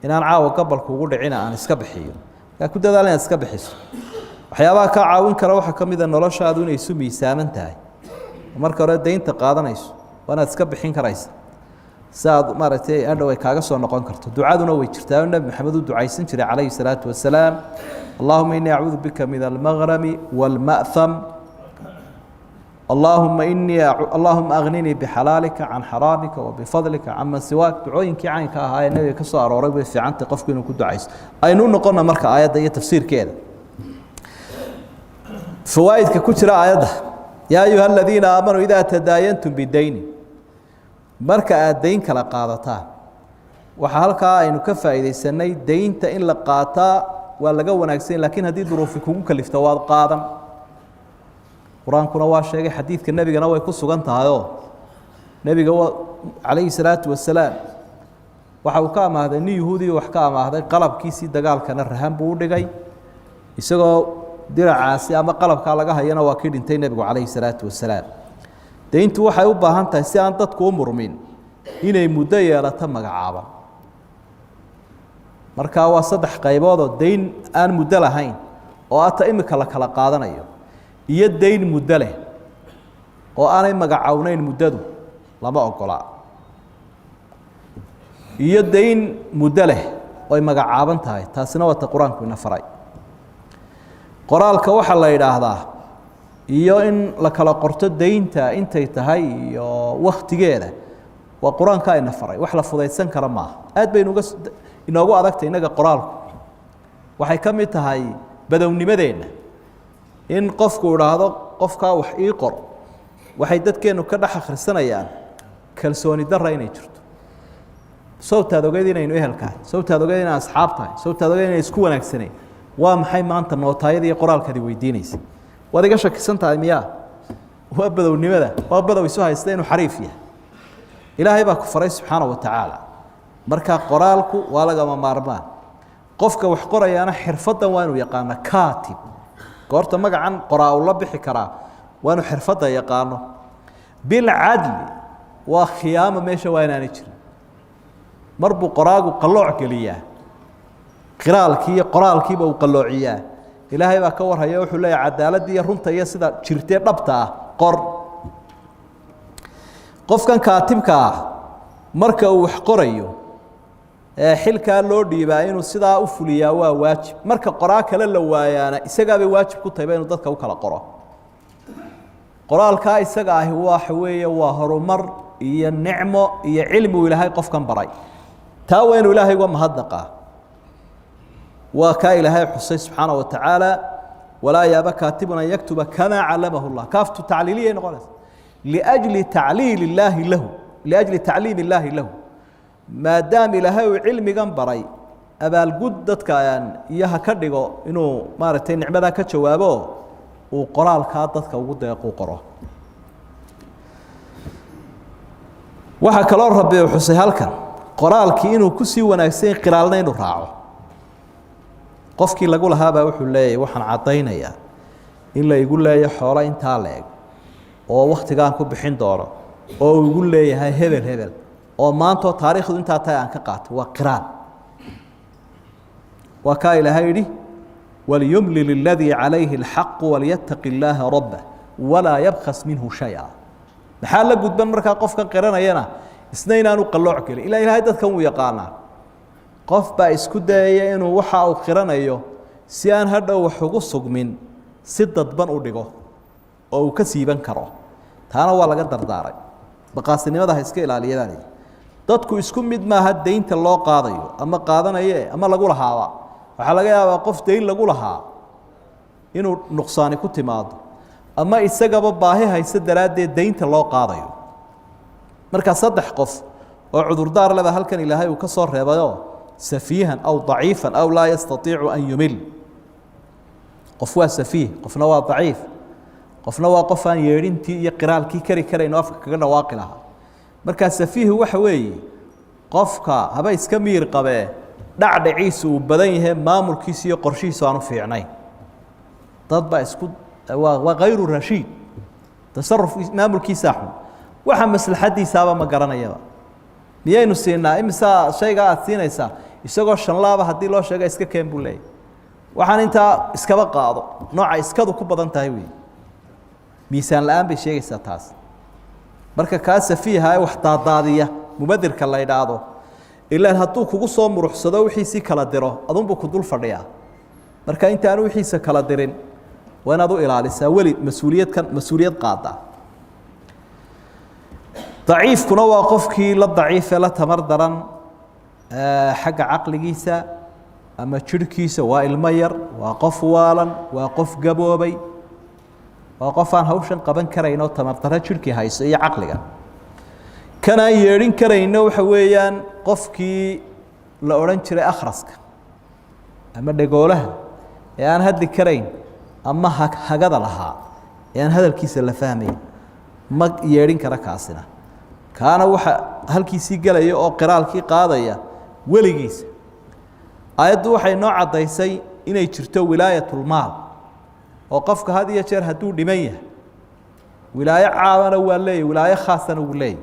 inaan caawa gabalku ugu dhicina aan iska bixiyo. Markaa ku dadaal inaad iska bixiso. Waxyaabaha kaa caawin kara waxaa ka mid a noloshaadu inay isu miisaaman tahay. Marka hore deynta qaadanayso waa inaad iska bixin karaysa, si aad maaragtay adhow ay kaaga soo noqon karto. Ducaduna way jirtaa oo Nebi Maxamed uu ducaysan jiray calayhi salaatu wasalaam: allahuma inii acuudu bika min almaqrami wاlma'ham, allahuma inii, allahuma agninii bixalaalika can xaraamika wabifadlika canman siwaak. Ducooyinkii caynka ahaa ee nebiga ka soo arooray way fiicantay qofku inuu ku ducaysto. Aynu u noqonna marka aayadda iyo tafsiirkeeda, fawaa'idka ku jira aayadda. Yaa ayuha aladiina aamanuu idaa tadaayantum bidayni, marka aad dayn kala qaadataan. Waxaa halkaa aynu ka faa'iidaysanay, deynta in la qaataa waa laga wanaagsan, lakiin haddii duruufi kugu kalifto, waad qaadan. Qur-aankuna waa sheegay, xadiidka nebigana way ku sugan tahayoo nebiga calayhi salaatu wasalaam waxa uu ka amaahday nin yahuudiya, wax ka amaahday, qalabkiisii dagaalkana rahan buu u dhigay. Isagoo diracaasi ama qalabkaa laga hayana waa kii dhintay nebigu calayhi salaatu wasalaam. Deyntu waxay u baahan tahay, si aan dadku u murmin, inay muddo yeelato magacaaban. Markaa waa saddex qayboodoo dayn aan muddo lahayn oo ata imika la kala qaadanayo, iyo dayn muddo leh oo aanay magacownayn muddadu, lama ogola, iyo dayn muddo leh oy magacaaban tahay, taasina waa ta qur-aanku ina faray. Qoraalka waxaa la yidhaahdaa iyo in la kala qorto daynta intay tahay iyo waktigeeda waa qur-aankaa ina faray, wax la fudaydsan kara maaha. Aad baynu uga inoogu adagtay innaga qoraalku. Waxay ka mid tahay badownimadeenna in qofku idhaahdo qofkaa wax ii qor. Waxay dadkeennu ka dhex akhrisanayaan kalsooni darra inay jirto. Sawtaad ogeyd inaynu ehelkahay, sawtaad ogeyd inaan asxaab tahay, sawtaad ogeyd inay isku wanaagsanayn. Waa maxay maanta nootaayada iyo qoraalkaadi weydiinaysa? Waad iga shakisan tahay miyaa? Waa badownimada, waa badow isu haysta inuu xariif yahay. Ilaahay baa ku faray subxaana wa tacaala. Marka qoraalku waa lagama maarmaan. Qofka wax qorayaana xirfaddan waa inuu yaqaano. Kaatib goorta magacan qoraa uu la bixi karaa waa inuu xirfadda yaqaano. Bilcadli waa khiyaamo meesha waa inaanay jirin. Mar buu qoraagu qallooc geliyaa, qiraalkii iyo qoraalkiiba uu qalloociyaa. Ilaahay baa ka warhaya, wuxuu leeyahy cadaaladda iyo runta iyo sida jirtee dhabta ah qor. Qofkan kaatibka ah marka uu wax qorayo ee xilkaa loo dhiibaa inuu sidaa u fuliyaa waa waajib. Marka qoraa kale la waayaana isagaabay waajib ku tahayba inuu dadka u kala qoro. Qoraalkaa isaga ahi waxa weeye waa horumar iyo nicmo iyo cilmi uu ilaahay qofkan baray. Taa waa inuu ilaahay uga mahadnaqaa. Waa kaa ilaahay xusay subxaana wa tacaala: walaa yaaba kaatibun an yaktuba kamaa callamahu llah. Kaaftu tacliiliyay noqonaysa liأjli tacliil illaahi lahu, liأjli tacliim illaahi lahu. Maadaam ilaahay uu cilmigan baray, abaalgud dadka iyo ha ka dhigo inuu maaragtay nicmadaa ka jawaabo, uu qoraalkaa dadka ugu deequ qoro. Waxaa kaloo rabbi uu xusay halkan qoraalkii inuu kusii wanaagsan yahay qiraalna inuu raaco. Qofkii lagu lahaabaa wuxuu leeyahay waxaan caddaynayaa in la igu leeyo xoolo intaa la eg oo wakhtigaan ku bixin doono, oo uu igu leeyahay hebel hebel, oo maantoo taariikhdu intaa tahay aan ka qaatay. Waa qiraal. Waa kaa ilaahay yidhi: walyumlil اladii calayhi اlxaqu walyataqi illaaha rabbah walaa yabkhas minhu shaya. Maxaa la gudban markaa qofkan qiranayana isna inaanu qallooc gelin? Ilaa ilaahay dadkan wuu yaqaanaa. Qof baa isku dayaya inuu waxa uu qiranayo si aan hadhow wax ugu sugmin si dadban u dhigo oo uu ka siiban karo. Taana waa laga dardaaray, baqaasinimada ha iska ilaaliyabaa leeyihi. Dadku isku mid maaha deynta loo qaadayo ama qaadanaye ama lagu lahaaba. Waxaa laga yaabaa qof deyn lagu lahaa inuu nuqsaani ku timaado ama isagaba baahi hayse daraaddeed deynta loo qaadayo. Markaa saddex qof oo cudurdaar leba halkan ilaahay uu ka soo reebayoo: safiihan aw daciifan aw laa yastaiicu an yumil. Qof waa safiih, qofna waa daciif, qofna waa qof aan yeedhintii iyo qiraalkii kari karayn oo afka kaga dhawaaqi lahaa. Markaa safiihu waxa weeye qofka haba iska miir qabee dhacdhaciisu uu badan yahay, maamulkiisu iyo qorshihiisu aanu fiicnayn. Dad baa isku waa kayru rashiid, tasaruf maamulkiisaa xun, waxa maslaxaddiisaaba ma garanayaba. Miyaynu siinaa imisaa shaygaa aad siinaysaa? Isagoo shanlaaba haddii loo sheega iska keen buu leeyahy, waxaan intaa iskaba qaado. Nooca iskadu ku badan tahay wey, miisaan la-aan bay sheegaysaa taas. Marka kaa safiiha ee wax daadaadiya, mubadirka la idhaahdo, ilaan hadduu kugu soo muruxsado wixiisii kala diro, adunbuu ku dul fadhiyaa. Marka intaanu wixiisa kala dirin waa inaad u ilaalisaa weli mas-uuliyadkan mas-uuliyad qaada. Daciifkuna waa qofkii la daciifee la tamar daran xagga caqligiisa ama jidhkiisa. Waa ilmo yar, waa qof waalan, waa qof gaboobay, waa qof aan hawshan qaban karayn oo tamar darro jidhkii hayso iyo caqliga. Kan aan yeedhin karayno waxa weeyaan qofkii la odhan jiray akhraska ama dhegoolaha ee aan hadli karayn ama hagada lahaa ee aan hadalkiisa la fahmayn, ma yeedhin kara kaasina. Kaana waxa halkiisii gelaya oo qiraalkii qaadaya weligiisa. Aayaddu waxay noo caddaysay inay jirto wilaayatulmaal, oo qofka had iyo jeer hadduu dhiman yahay wilaayo caamana waa leeyahy, wilaayo khaasana wuu leeyahy.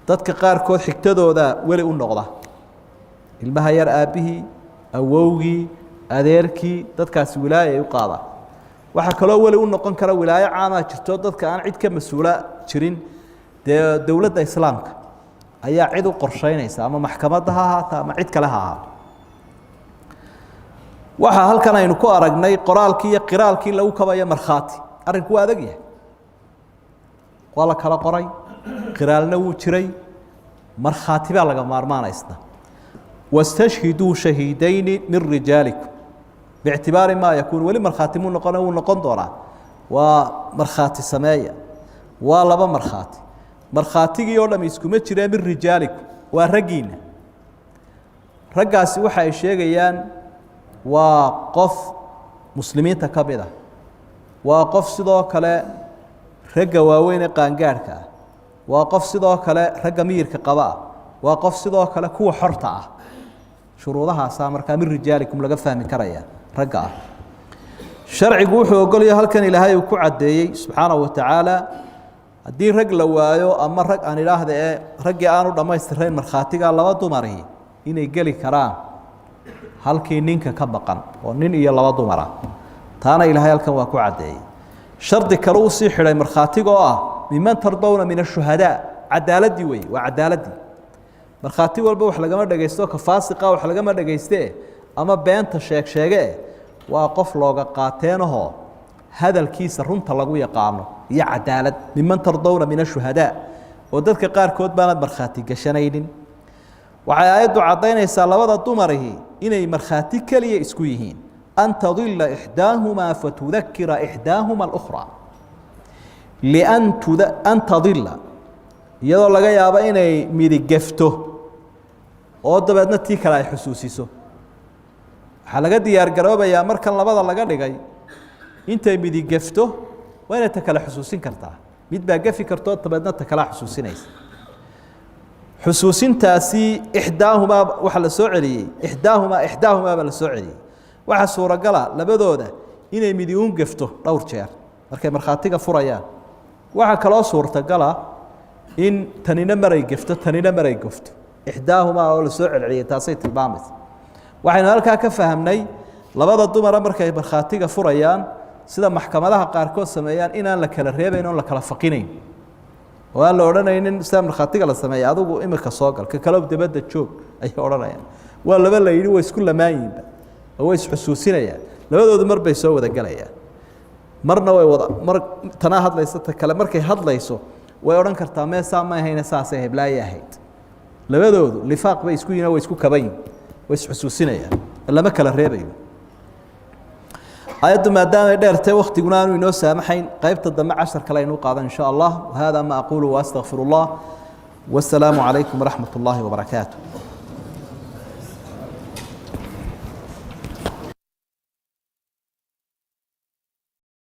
Dadka qaarkood xigtadooda weli u noqda. Ilmaha yar aabbihii, awowgii, adeerkii, dadkaasi wilaayo ay u qaadaan. Waxaa kaloo weli u noqon kara wilaayo caamaa jirto, dadka aan cid ka mas-uula jirin, dee dowladda islaamka ayaa cid u qorsheynaysa, ama maxkamadda ha ahaata ama cid kale ha ahaato. Waxaa halkan aynu ku aragnay qoraalkii iyo qiraalkii lagu kabayo markhaati. Arrinku waa adag yahay, waa la kala qoray, qiraalna wuu jiray, markhaati baa laga maarmaanaysna. Wastashhiduu shahiidayni min rijaalikum biictibaari maa yakuun. Weli markhaati muu noqon, wuu noqon doonaa. Waa markhaati sameeya, waa laba markhaati. Markhaatigii oo dham iskuma jiree, min rijaalikum waa raggiina. Raggaasi waxa ay sheegayaan waa qof muslimiinta ka mid ah, waa qof sidoo kale ragga waaweyn ee qaangaadhka ah, waa qof sidoo kale ragga miyirka qaba ah, waa qof sidoo kale kuwa xorta ah. Shuruudahaasaa markaa min rijaalikum laga fahmi karaya ragga ah. Sharcigu wuxuu ogolaya, halkan Ilaahay uu ku caddeeyey subxaanahu wa tacaala, haddii rag la waayo ama rag aan idhaahda ee raggii aanu dhammaystirayn markhaatiga, laba dumarihi inay geli karaan halkii ninka ka maqan, oo nin iyo laba dumara. Taana Ilaahay halkan waa ku caddeeyey. Shardi kale uu sii xidhay markhaatiga oo ah miman tardowna min ashuhadaa. Cadaaladdii wey, waa cadaaladdii. Markhaati walba wax lagama dhegaysto, ka faasiqa wax lagama dhegayste ama beenta sheeg sheege. Waa qof looga qaateenahoo hadalkiisa runta lagu yaqaano iyo cadaalad. Miman tardowna min ashuhadaa, oo dadka qaarkood baanad markhaati gashanaynin. Waxay aayaddu caddaynaysaa labada dumarihi inay markhaati keliya isku yihiin. An tadila ixdaahumaa fatudakira ixdaahuma alأkhraa, lian an tadila, iyadoo laga yaabo inay midigefto oo dabeedna tii kale ay xusuusiso. Waxaa laga diyaar garoobayaa markan labada laga dhigay, intay midigefto waa inay ta kale xusuusin kartaa. Mid baa gefi karto, dabeedna ta kalea xusuusinaysa. Xusuusintaasi ixdaahumaa waxaa la soo celiyey, ixdaahumaa, ixdaahumaa baa la soo celiyey. Waxaa suuragala labadooda inay midi uun gefto dhowr jeer markay markhaatiga furayaan. Waxaa kaloo suurtagala in tanina maray gefto, tanina maray gefto. Ixdaahumaa oo la soo celceliyey taasay tilmaamaysa. Waxaynu halkaa ka fahamnay labada dumara markay markhaatiga furayaan, sida maxkamadaha qaarkood sameeyaan, inaan la kala reebayn oon la kala faqinayn, oo aan la odhanaynin sida markhaatiga la sameeya, adigu imika soo gal, ka kalow dabadda joog ayay odhanayaan. Waa laba la yidhi way isku lamaanyihinba oo way isxusuusinayaan. Labadoodu mar bay soo wada gelayaan, marna way wada mar. Tanaa hadlaysa, ta kale markay hadlayso way odhan kartaa mee saa ma ahayne, saasay heblaaye ahayd. Labadoodu lifaaq bay isku yihin, way isku kaban yihin, way isxusuusinayaan, lama kala reebayo. Aayaddu maadaamay dheertay, waktiguna aanu inoo saamaxayn, qaybta dambe cashar kale aynu qaadan in sha Allah. Wahada ma aqulu waastaqfir اllah, wasalaamu calaykum waraxmat اllahi wabarakaatu.